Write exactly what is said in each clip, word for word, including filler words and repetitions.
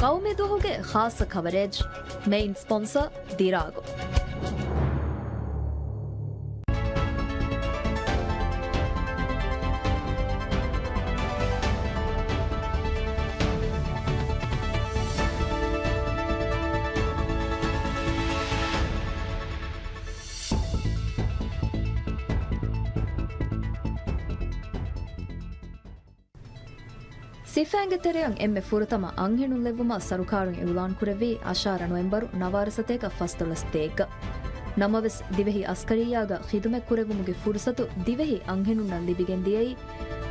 ޤައުމީ ދުވަހުގެ ޚާއްޞަ ކަވަރޭޖް. މެއިން ސްޕޮންސަ ދިރާގު. ސިފައިންގެ ތެރެއަށް އެންމެ ފުރަތަމަ އަންހެނުން ލެއްވުމަށް ސަރުކާރުން އިއުލާން ކުރެއްވީ އަށާރަ ނޮވެމްބަރު ނަވާރަ ސަތޭކަ ފަސްދޮޅަސް ދޭއްގަ. ނަމަވެސް، ދިވެހި އަސްކަރިއްޔާގަ ޚިދުމަތް ކުރެއްވުމުގެ ފުރުސަތު ދިވެހި އަންހެނުންނަށް ލިބިގެން ދިޔައީ،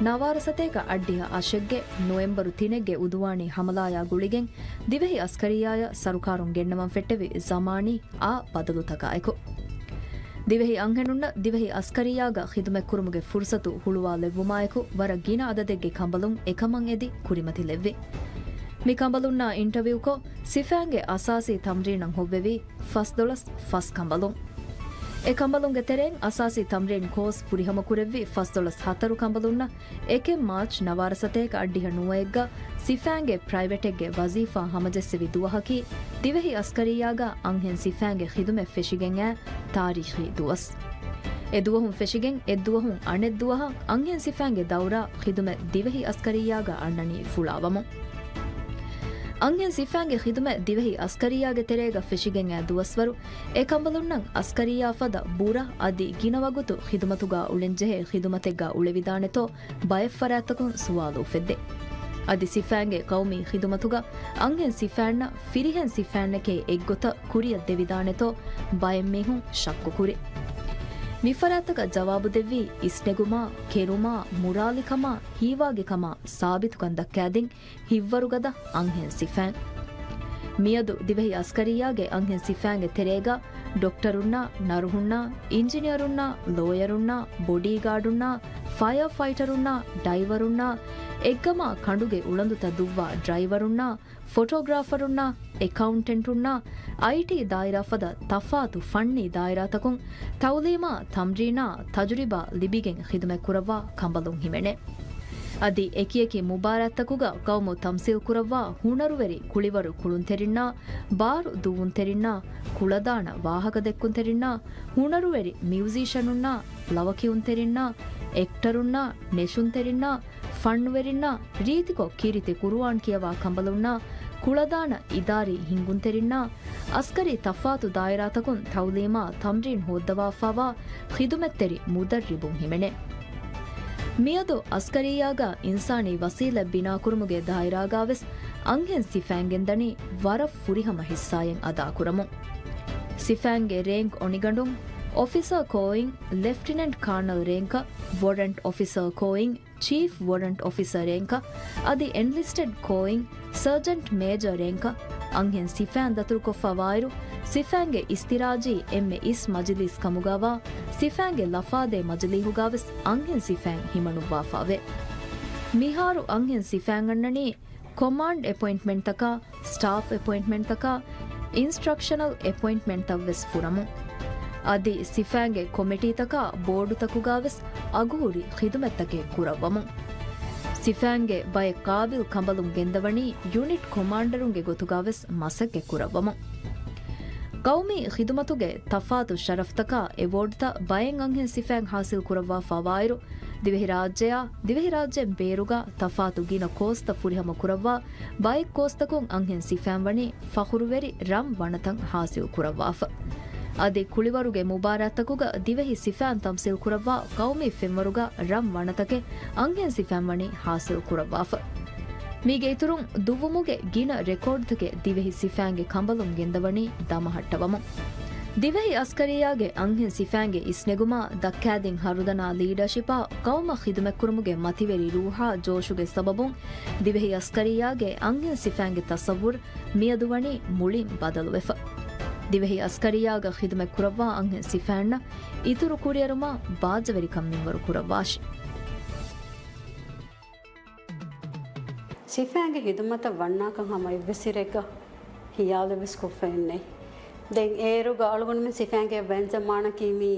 ނަވާރަ ސަތޭކަ އަށްޑިހަ އަށެއްގެ ނޮވެމްބަރު ތިނެއްގެ އުދުވާނީ ހަމަލާޔާ ގުޅިގެން، ދިވެހި އަސްކަރިއްޔާޔަށް ސަރުކާރުން ގެންނަވަން ފެއްޓެވި ޒަމާނީ އާ ބަދަލުތަކާއެކު. ދިވެހި އަންހެނުންނަށް ދިވެހި އަސްކަރިއްޔާގަ ޚިދުމަތްކުރުމުގެ ފުރުސަތު ހުޅުވާލެއްވުމާއެކު، ވަރަށް ގިނަ އަދަދެއްގެ ކަނބަލުން އެކަމަށް އެދި ކުރިމަތިލެއްވި. މި ކަނބަލުންނާ އިންޓަވިއުކޮށް، ސިފައިންގެ އަސާސީ ތަމްރީނަށް ހޮއްވެވީ ފަސްދޮޅަސް ފަސް ކަނބަލުން. އެ ކަނބަލުންގެ ތެރެއިން އަސާސީ ތަމްރީން ކޯސް ފުރިހަމަކުރެއްވި ފަސްދޮޅަސް ހަތަރު ކަނބަލުންނަށް އެކެއް މާޗް ނަވާރަ ސަތޭކަ އަށްޑިހަ ނުވައެއްގަ ސިފައިންގެ ޕްރައިވެޓެއްގެ ވަޒީފާ ހަމަޖެއްސެވި ދުވަހަކީ، ދިވެހި އަސްކަރިއްޔާގަ އަންހެން ސިފައިންގެ ޚިދުމަތް ފެށިގެން އައި ތާރީޚީ ދުވަސް. އެ ދުވަހުން ފެށިގެން އެއްދުވަހުން އަނެއްދުވަހަށް އަންހެން ސިފައިންގެ ދައުރާ ޚިދުމަތް ދިވެހި އަސްކަރިއްޔާގަ އަންނަނީ ފުޅާވަމުން. އަންހެން ސިފައިންގެ ޚިދުމަތް ދިވެހި އަސްކަރިއްޔާގެ ތެރޭގަ ފެށިގެން އައި ދުވަސްވަރު، އެ ކަނބަލުންނަށް އަސްކަރިއްޔާ ފަދަ ބުރަ އަދި ގިނަ ވަގުތު ޚިދުމަތުގަ އުޅެންޖެހޭ ޚިދުމަތެއްގަ އުޅެވިދާނެތޯ ބައެއް ފަރާތްތަކުން ސުވާލު އުފެއްދޭ. އަދި ސިފައިންގެ ޤައުމީ ޚިދުމަތުގަ އަންހެން ސިފައިންނަށް ފިރިހެން ސިފައިންނެކޭ އެއްގޮތަށް ކުރިއަށް ދެވިދާނެތޯ ބައެއް މީހުން ޝައްކުކުރި. މިފަރާތަކަށް ޖަވާބު ދެއްވީ އިސްނެގުމާ، ކެރުމާ، މުރާލިކަމާ، ހީވާގިކަމާ ސާބިތުކަން ދައްކާދިން ހިތްވަރުގަދަ އަންހެން ސިފައިން. މިއަދު ދިވެހި އަސްކަރިއްޔާގެ އަންހެން ސިފައިންގެ ތެރޭގަ ޑޮކްޓަރުންނާ، ނަރުހުންނާ، އިންޖިނިއަރުންނާ، ލޯޔަރުންނާ، ބޮޑީގާޑުންނާ، ފަޔާ ފައިޓަރުންނާ، ޑައިވަރުންނާ، އެއްގަމާ ކަނޑުގެ އުޅަނދުތައް ދުއްވާ ޑްރައިވަރުންނާ، ފޮޓޯގްރާފަރުންނާ، އެކައުންޓެންޓުންނާ، އައިޓީ ދާއިރާ ފަދަ ތަފާތު ފަންނީ ދާއިރާތަކުން ތައުލީމާ، ތަމްރީނާ، ތަޖުރިބާ ލިބިގެން ޚިދުމަތްކުރައްވާ ކަނބަލުން ހިމެނޭ. އަދި އެކިއެކި މުބާރާތްތަކުގަ ޤައުމު ތަމްސީލް ކުރައްވާ ހުނަރުވެރި ކުޅިވަރު ކުޅުންތެރިންނާ، ބާރު ދުއްވުންތެރިންނާ، ކުޅަދާނަ ވާހަކަ ދެއްކުންތެރިންނާ، ހުނަރުވެރި މިއުޒީޝަނުންނާ، ޅަވަކިޔުންތެރިންނާ، އެކްޓަރުންނާ، ނެށުންތެރިންނާ، ފަންނުވެރިންނާ، ރީތިކޮށް ކީރިތި ޤުރުއާން ކިޔަވާ ކަނބަލުންނާ، ކުޅަދާނަ އިދާރީ ހިންގުންތެރިންނާ، އަސްކަރީ ތަފާތު ދާއިރާތަކުން ތައުލީމާ ތަމްރީން ހޯއްދަވާފާވާ ޚިދުމަތްތެރި މުދައްރިބުން ހިމެނޭ. މިއަދު އަސްކަރިއްޔާގަ އިންސާނީ ވަސީލަތް ބިނާކުރުމުގެ ދާއިރާގަވެސް އަންހެން ސިފައިން ގެންދަނީ ވަރަށް ފުރިހަމަ ހިއްސާއެއް އަދާކުރަމުން. ސިފައިންގެ ރޭންކް އޮނިގަނޑުން އޮފިސަރ ކޯއިން، ލެފްޓިނެންޓް ކާނަލް ރޭންކަށް، ވޮރަންޓް އޮފިސަރ ކޯއިން، ޗީފް ވޮރަންޓް އޮފިސަރ ރޭންކަށް އަދި އެންލިސްޓެޑް ކޯއިން، ސަރޖަންޓް މޭޖަރ ރޭންކަށް އަންހެން ސިފައިން ދަތުރުކޮށްފަ ވާއިރު، ސިފައިންގެ އިސްތިރާޖީ އެންމެ އިސް މަޖިލީސް ކަމުގައިވާ ސިފައިންގެ ލަފާދޭ މަޖިލީހުގަވެސް އަންހެން ސިފައިން ހިމަނުއްވާފައވޭ. މިހާރު އަންހެން ސިފައިން އަންނަނީ ކޮމާންޑް އެޕޮއިންޓްމަންޓްތަކާ، ސްޓާފް އެޕޮއިންޓްމަންޓްތަކާ، އިންސްޓްރަކްޝަނަލް އެޕޮއިންޓްމަންޓްތައްވެސް ފުރަމުން. އަދި ސިފައިންގެ ކޮމިޓީތަކާ ބޯޑުތަކުގަވެސް އަގުހުރި ޚިދުމަތްތަކެއް ކުރައްވަމުން. ސިފައިންގެ ބައެއް ޤާބިލް ކަނބަލުން ގެންދަވަނީ ޔުނިޓް ކޮމާންޑަރުންގެ ގޮތުގަވެސް މަސައްކަތް ކުރައްވަމުން. ޤައުމީ ޚިދުމަތުގެ ތަފާތު ޝަރަފްތަކާ އެވޯޑްތައް ބައެއް އަންހެން ސިފައިން ހާސިލް ކުރައްވާފާވާއިރު، ދިވެހިރާއްޖެއާ، ދިވެހިރާއްޖެއިން ބޭރުގަ ތަފާތު ގިނަ ކޯސްތައް ފުރިހަމަ ކުރައްވާ، ބައެއް ކޯސްތަކުން އަންހެން ސިފައިން ވަނީ ފަޚުރުވެރި ރަން ވަނަތައް ހާސިލް ކުރައްވާފަ. އަދި ކުޅިވަރުގެ މުބާރާތްތަކުގަ ދިވެހި ސިފައިން ތަމްސީލް ކުރައްވާ ޤައުމީ ފެންވަރުގަ ރަން ވަނަތަކެއް އަންހެން ސިފައިން ވަނީ ހާސިލް ކުރައްވާފަ. މީގެ އިތުރުން ދުއްވުމުގެ ގިނަ ރެކޯޑްތަކެއް ދިވެހި ސިފައިންގެ ކަނބަލުން ގެންދަވަނީ ދަމަހައްޓަވަމުން. ދިވެހި އަސްކަރިއްޔާގެ އަންހެން ސިފައިންގެ އިސްނެގުމާ ދައްކާދިން ހަރުދަނާ ލީޑަޝިޕާ ޤައުމަށް ޚިދުމަތްކުރުމުގެ މަތިވެރި ރޫޙާ ޖޯޝުގެ ސަބަބުން ދިވެހި އަސްކަރިއްޔާގެ އަންހެން ސިފައިންގެ ތަޞައްވުރު މިއަދު ވަނީ މުޅިން ބަދަލުވެފަ. ދިވެހި އަސްކަރިއްޔާގަ ޚިދުމަތް ކުރައްވާ އަންހެން ސިފައިންނަށް އިތުރު ކުރިއެރުމާ ބާއްޖަވެރިކަން މިންވަރު ކުރައްވާށި. ސިފައިންގެ ޚިދުމަތަށް ވަންނާކަން ހަމަ އެއްވެސް އިރެއްގަ ހިޔާލެއްވެސް ކޮށްފައެއްނެތް. ދެން އޭރުގަ އަޅުގަނޑުމެން ސިފައިންގެ ބައެއް ޒަމާނަކީ މީ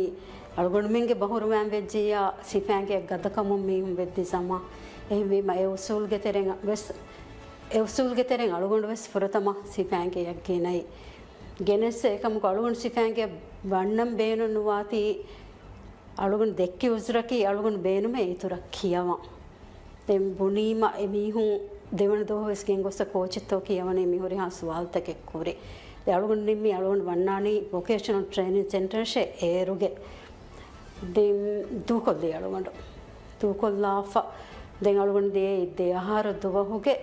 އަޅުގަނޑުމެންގެ ބަހުރުވައިން ވެއްޖިއްޔާ ސިފައިންގެ ގަދަކަމުން މީހުން ވެއްދި ޒަމާން. އެހެންވީމަ އެ އުސޫލްގެ ތެރެއިން ވެސް އެ އުސޫލުގެ ތެރެއިން އަޅުގަނޑު ވެސް ފުރަތަމަ ސިފައިންގެއަށް ގެނައި. ގެނެސް އެކަމަކު އަޅުގަނޑު ސިފައިންގެއަށް ވަންނަން ބޭނުން ނުވާތީ، އަޅުގަނޑު ދެއްކި އުޒުރަކީ އަޅުގަނޑު ބޭނުމޭ އިތުރަށް ކިޔަވަން. ދެން ބުނީމަ އެ މީހުން ދެވަނަ ދުވަހު ވެސް ގެންގޮސް ކޯޗެއްތޯ ކިޔަވަނީ މި ހުރިހާ ސުވާލުތަކެއް ކުރި. ދެ އަޅުގަނޑު ނިންމީ އަޅުގަނޑު ވަންނާނީ ވޮކޭޝަނަލް ޓްރޭނިން ސެންޓަރަށޭ އޭރުގެ. ދެން ދޫކޮށްލީ އަޅުގަނޑު. ދޫކޮށްލާފަ ދެން އަޅުގަނޑު ދިޔައީ ދެ އަހަރު ދުވަހުގެ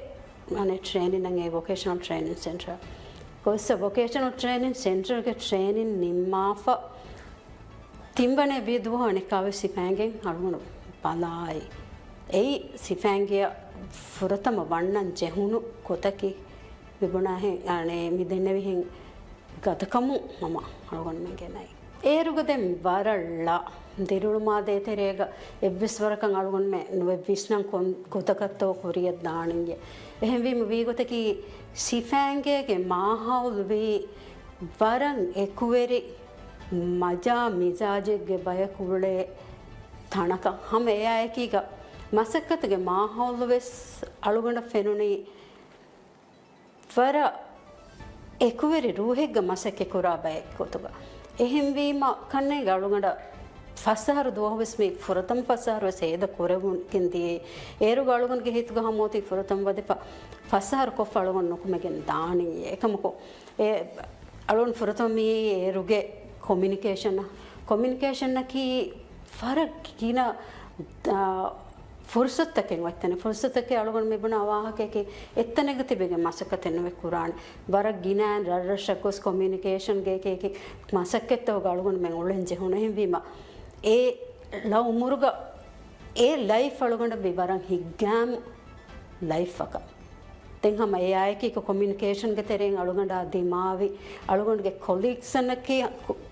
އަނެއް ޓްރޭނިން އެ ވޮކޭޝަނަލް ޓްރޭނިން ސެންޓަރ. ގޮސް ވޮކޭޝަނަލް ޓްރޭނިން ސެންޓަރގެ ޓްރޭނިން ނިންމާފަ ތިންވަނަ ވި ދުވަހު އަނެއްކާވެސް ސިފައިންގެ އަޅުގަނޑު ބަލާއި. އެއީ ސިފައިންގެއަށް ފުރަތަމަ ވަންނަން ޖެހުނު ގޮތަކީ މި ބުނާހެން، އަނެ، މި ދެންނެވިހެން ގަދަކަމުން ހަމަ އަޅުގަނޑުމެން ގެނައި. އޭރުގަ ދެން ވަރަށް ޅަ ދިރިއުޅުމާ ދޭތެރޭގަ އެއްވެސް ވަރަކަށް އަޅުގަނޑުމެން ނުވެ ވިސްނަން ކޮން ގޮތަކަށްތޯ ކުރިއަށް ދާނީއޭ. އެހެންވީމަ ވީގޮތަކީ ސިފައިންގޭގެ މާހައުލު ވީ ވަރަށް އެކުވެރި މަޖާ މިޒާޖެއްގެ ބަޔަކު އުޅޭ ތަނަކަށް. ހަމަ އެއާއެކީގަ މަސައްކަތުގެ މާހައުލު ވެސް އަޅުގަނޑަށް ފެނުނީ ވަރަށް އެކުވެރި ރޫހެއްގަ މަސައްކަތް ކުރާ ބައެއް ގޮތުގަ. އެހެންވީމަ ކަންނޭނގެ އަޅުގަނޑަށް ފަސް އަހަރު ދުވަހު ވެސް މި ފުރަތަމަ ފަސް އަހަރު ވެސް ހޭދަ ކުރެވުން ގެންދިޔައީ. އޭރުގަ އަޅުގަނޑުގެ ހިތުގަ ހަމަ އޮތީ ފުރަތަމަ ވަދެފަ ފަސް އަހަރު ކޮށްފަ އަޅުގަނޑު ނުކުމެގެން ދާނީ. އެކަމަކު އެ އަޅުން ފުރަތަމަ މިއީ އޭރުގެ ކޮމިއުނިކޭޝަން. ކޮމިއުނިކޭޝަނަކީ ވަރަށް ގިނަ، އާ، ފުރުސަތުތަކެއް އޮތްތަނެއް. ފުރުސަތުތަކެއް އަޅުގަނޑު މިބުނާ ވާހަކައަކީ އެއްތަނެއްގަ ތިބެގެން މަސައްކަތެއް ނުވެ ކުރާނެ. ވަރަށް ގިނައިން ރަށްރަށަށް ގޮސް ކޮމިއުނިކޭޝަންގެ އެކި އެކި މަސައްކަތްތަކުގަ އަޅުގަނޑުމެން އުޅެން ޖެހުނު. އެހެންވީމަ އެ ޅަ އުމުރުގަ އެ ލައިފް އަޅުގަނޑަށް ވީ ވަރަށް ހިތްގައިމު ލައިފްއަކަށް. ދެން ހަމަ އެއާއެކީ ކޮމިއުނިކޭޝަންގެ ތެރެއިން އަޅުގަނޑާ ދިމާވި، އަޅުގަނޑުގެ ކޮލީގްސް އަކީ،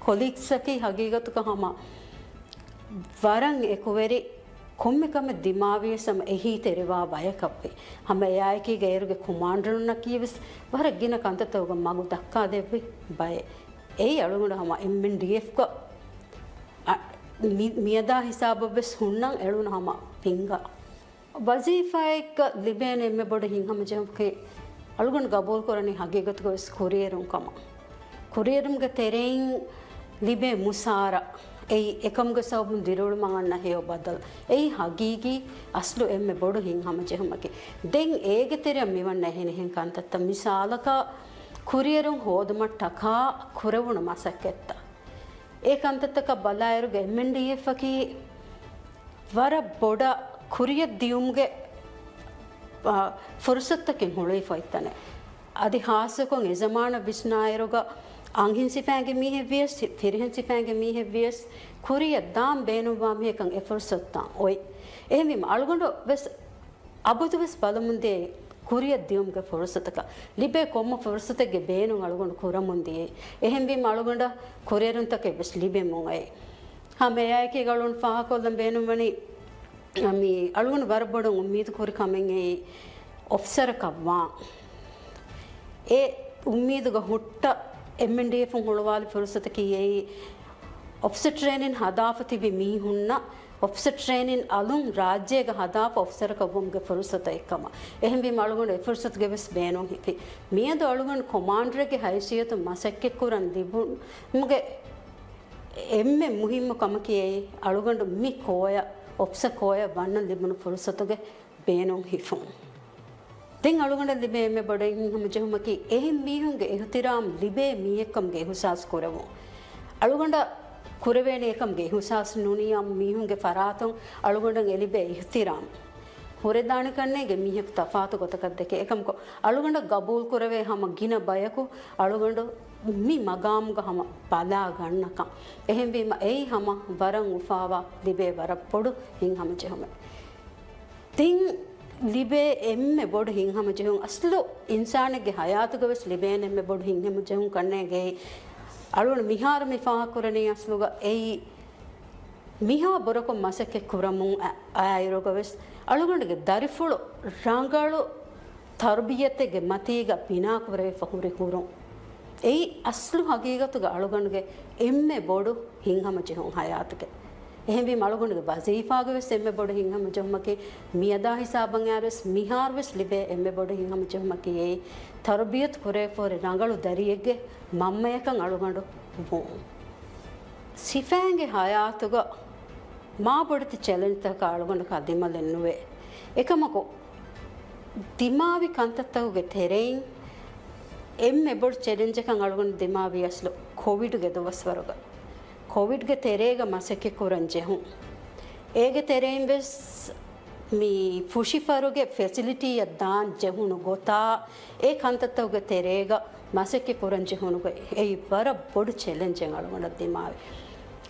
ކޮލީގްސް އަކީ ހަގީގަތުގަ ހަމަ ވަރަށް އެކުވެރި، ކޮންމެ ކަމެއް ދިމާވިޔަސް ހަމަ އެހީތެރިވާ ބަޔަކަށްވި. ހަމަ އެއާއެކީގަ އޭރުގެ ކޮމާންޑަރުންނަކީ ވެސް ވަރަށް ގިނަ ކަންތައްތަކުގަ މަގު ދައްކާދެއްވި ބައެއް. އެއީ އަޅުގަނޑު ހަމަ އެމްއެންޑީއެފްގަ، އަ، މި، މިއަދާ ހިސާބަށް ވެސް ހުންނަން އެޅުނު ހަމަ ފިނގާ. ވަޒީފާއެއްގަ ލިބޭނެ އެންމެ ބޮޑު ހިތްހަމަޖެހުމަކީ އަޅުގަނޑު ގަބޫލުކުރަނީ ހަގީގަތުގަ ވެސް ކުރިއެރުން ކަމަށް. ކުރިއެރުމުގެ ތެރެއިން ލިބޭ މުސާރަ، އެއީ އެކަމުގެ ސަބަބުން ދިރިއުޅުމަށް އަންނަ ހެޔޮ ބަދަލު. އެއީ ހަގީގީ އަސްލު އެންމެ ބޮޑު ހިތްހަމަޖެހުމަކީ. ދެން އޭގެ ތެރެއަށް މިވަންނަ އެހެނިހެން ކަންތައްތައް. މިސާލަކަށް ކުރިއެރުން ހޯދުމަށްޓަކާ ކުރެވުނު މަސައްކަތްތައް. އެ ކަންތައްތަކަށް ބަލާއިރުގަ އެމްއެންޑީއެފްއަކީ ވަރަށް ބޮޑަށް ކުރިއަށް ދިޔުމުގެ، އާ، ފުރުސަތުތަކެއް ހުޅުވިފަ އޮތްތަނެއް. އަދި ހާއްސަކޮށް އެ ޒަމާނަށް ވިސްނާއިރުގަ އަންހެން ސިފައިންގެ މީހެއް ވިޔަސް، ފިރިހެން ސިފައިންގެ މީހެއް ވިޔަސް ކުރިއަށް ދާން ބޭނުންވާ މީހަކަށް އެ ފުރުސަތުތައް އޮތް. އެހެންވީމަ އަޅުގަނޑު ވެސް އަބަދުވެސް ބަލަމުންދޭ ކުރިއަށް ދިޔުމުގެ ފުރުސަތަކަށް. ލިބޭ ކޮންމެ ފުރުސަތެއްގެ ބޭނުން އަޅުގަނޑު ކުރަމުންދިޔައީ. އެހެންވީމަ އަޅުގަނޑަށް ކުރިއެރުންތަކެއް ވެސް ލިބެމުން އައި. ހަމަ އެއާއެކީ އަޅުގަނޑު ފާހަގަކޮށްލަން ބޭނުންވަނީ، މި އަޅުގަނޑު ވަރަށް ބޮޑަށް އުއްމީދު ކުރި ކަމެއް އެއީ އޮފިސަރަކަށްވާން. އެ އުއްމީދުގަ ހުއްޓަ އެމްއެންޑީއެފުން ހުޅުވާލި ފުރުސަތަކީ އެއީ އޮފިސަރ ޓްރޭނިން ހަދާފަ ތިބި މީހުންނަށް އޮފިސަރ ޓްރޭނިން އަލުން ރާއްޖޭގަ ހަދާފަ އޮފިސަރަކަށް ވުމުގެ ފުރުސަތަކަށް އެކަމަށް. އެހެންވީމަ އަޅުގަނޑު އެ ފުރުސަތުގެ ވެސް ބޭނުން ހިފި. މިއަދު އަޅުގަނޑު ކޮމާންޑަރެއްގެ ހައިސިއްޔަތުން މަސައްކަތްކުރަން ލިބުމުގެ އެންމެ މުހިއްމު ކަމަކީ އެއީ އަޅުގަނޑު މި ކޯއަށް، އޮފިސަރ ކޯއަށް ވަންނަން ލިބުނު ފުރުސަތުގެ ބޭނުން ހިފުން. ދެން އަޅުގަނޑަށް ލިބޭ އެންމެ ބޮޑު ހިތްހަމަޖެހުމަކީ އެހެން މީހުންގެ އިހުތިރާމް ލިބޭ މީހެއްކަމުގެ އިހުސާސް ކުރެވުން. އަޅުގަނޑަށް ކުރެވޭނެ އެކަމުގެ އިހުސާސް ނޫނީ އާއްމު މީހުންގެ ފަރާތުން އަޅުގަނޑަށް އެ ލިބޭ އިހުތިރާމް. ހުރެދާނެ ކަންނޭނގެ މީހަކު ތަފާތު ގޮތަކަށް ދެކޭ. އެކަމަކު އަޅުގަނޑަށް ގަބޫލު ކުރެވޭ ހަމަ ގިނަ ބަޔަކު އަޅުގަނޑު މި މަގާމުގަ ހަމަ ބަލާ ގަންނަކަން. އެހެންވީމަ އެއީ ހަމަ ވަރަށް އުފާވާ ލިބޭ ވަރަށް ބޮޑު ހިތްހަމަޖެހުމެއް. ތިން ލިބޭ އެންމެ ބޮޑު ހިތްހަމަޖެހުން، އަސްލު އިންސާނެއްގެ ހަޔާތުގަ ވެސް ލިބޭނެ އެންމެ ބޮޑު ހިތްހަމަޖެހުން ކަންނޭނގެ އަޅުގަނޑު މިހާރު މި ފާހަގަކުރަނީ އަސްލުގަ އެއީ މިހާ ބުރަކޮށް މަސައްކަތް ކުރަމުން އަ-، އައިއިރުގަ ވެސް އަޅުގަނޑުގެ ދަރިފުޅު ރަނގަޅު ތަރުބިޔަތެއްގެ މަތީގަ ބިނާކުރެވިފަ ހުރި ހުރުން. އެއީ އަސްލު ހަގީގަތުގަ އަޅުގަނޑުގެ އެންމެ ބޮޑު ހިތްހަމަޖެހުން ހަޔާތުގެ. އެހެންވީމަ އަޅުގަނޑުގެ ވަޒީފާގެ ވެސް އެންމެ ބޮޑު ހިތްހަމަޖެހުމަކީ، މިއަދާ ހިސާބަށް އައިރުވެސް މިހާރު ވެސް ލިބޭ އެންމެ ބޮޑު ހިތްހަމަޖެހުމަކީ އެއީ، ތަރުބިޔަތު ކުރެވިފަހުރި ރަނގަޅު ދަރިއެއްގެ މަންމަޔަކަށް އަޅުގަނޑު ވުން. ސިފައިންގެ ހަޔާތުގަ މާ ބޮޑެތި ޗެލެންޖްތަކަކާ އަޅުގަނޑަކާ ދިމަލެއް ނުވޭ. އެކަމަކު، ދިމާވި ކަންތައްތަކުގެ ތެރެއިން އެންމެ ބޮޑު ޗެލެންޖަކަށް އަޅުގަނޑު ދިމާވީ އަސްލު ކޮވިޑްގެ ދުވަސްވަރުގަ. ކޮވިޑްގެ ތެރޭގަ މަސައްކަތް ކުރަން ޖެހުން. އޭގެ ތެރެއިން ވެސް މި ފުށިފަރުގެ ފެސިލިޓީއަށް ދާން ޖެހުނު ގޮތާ، އެ ކަންތައްތަކުގެ ތެރޭގަ މަސައްކަތް ކުރަން ޖެހުނު ގޮތް، އެއީ ވަރަށް ބޮޑު ޗެލެންޖެއް އަޅުގަނޑަށް ދިމާވި.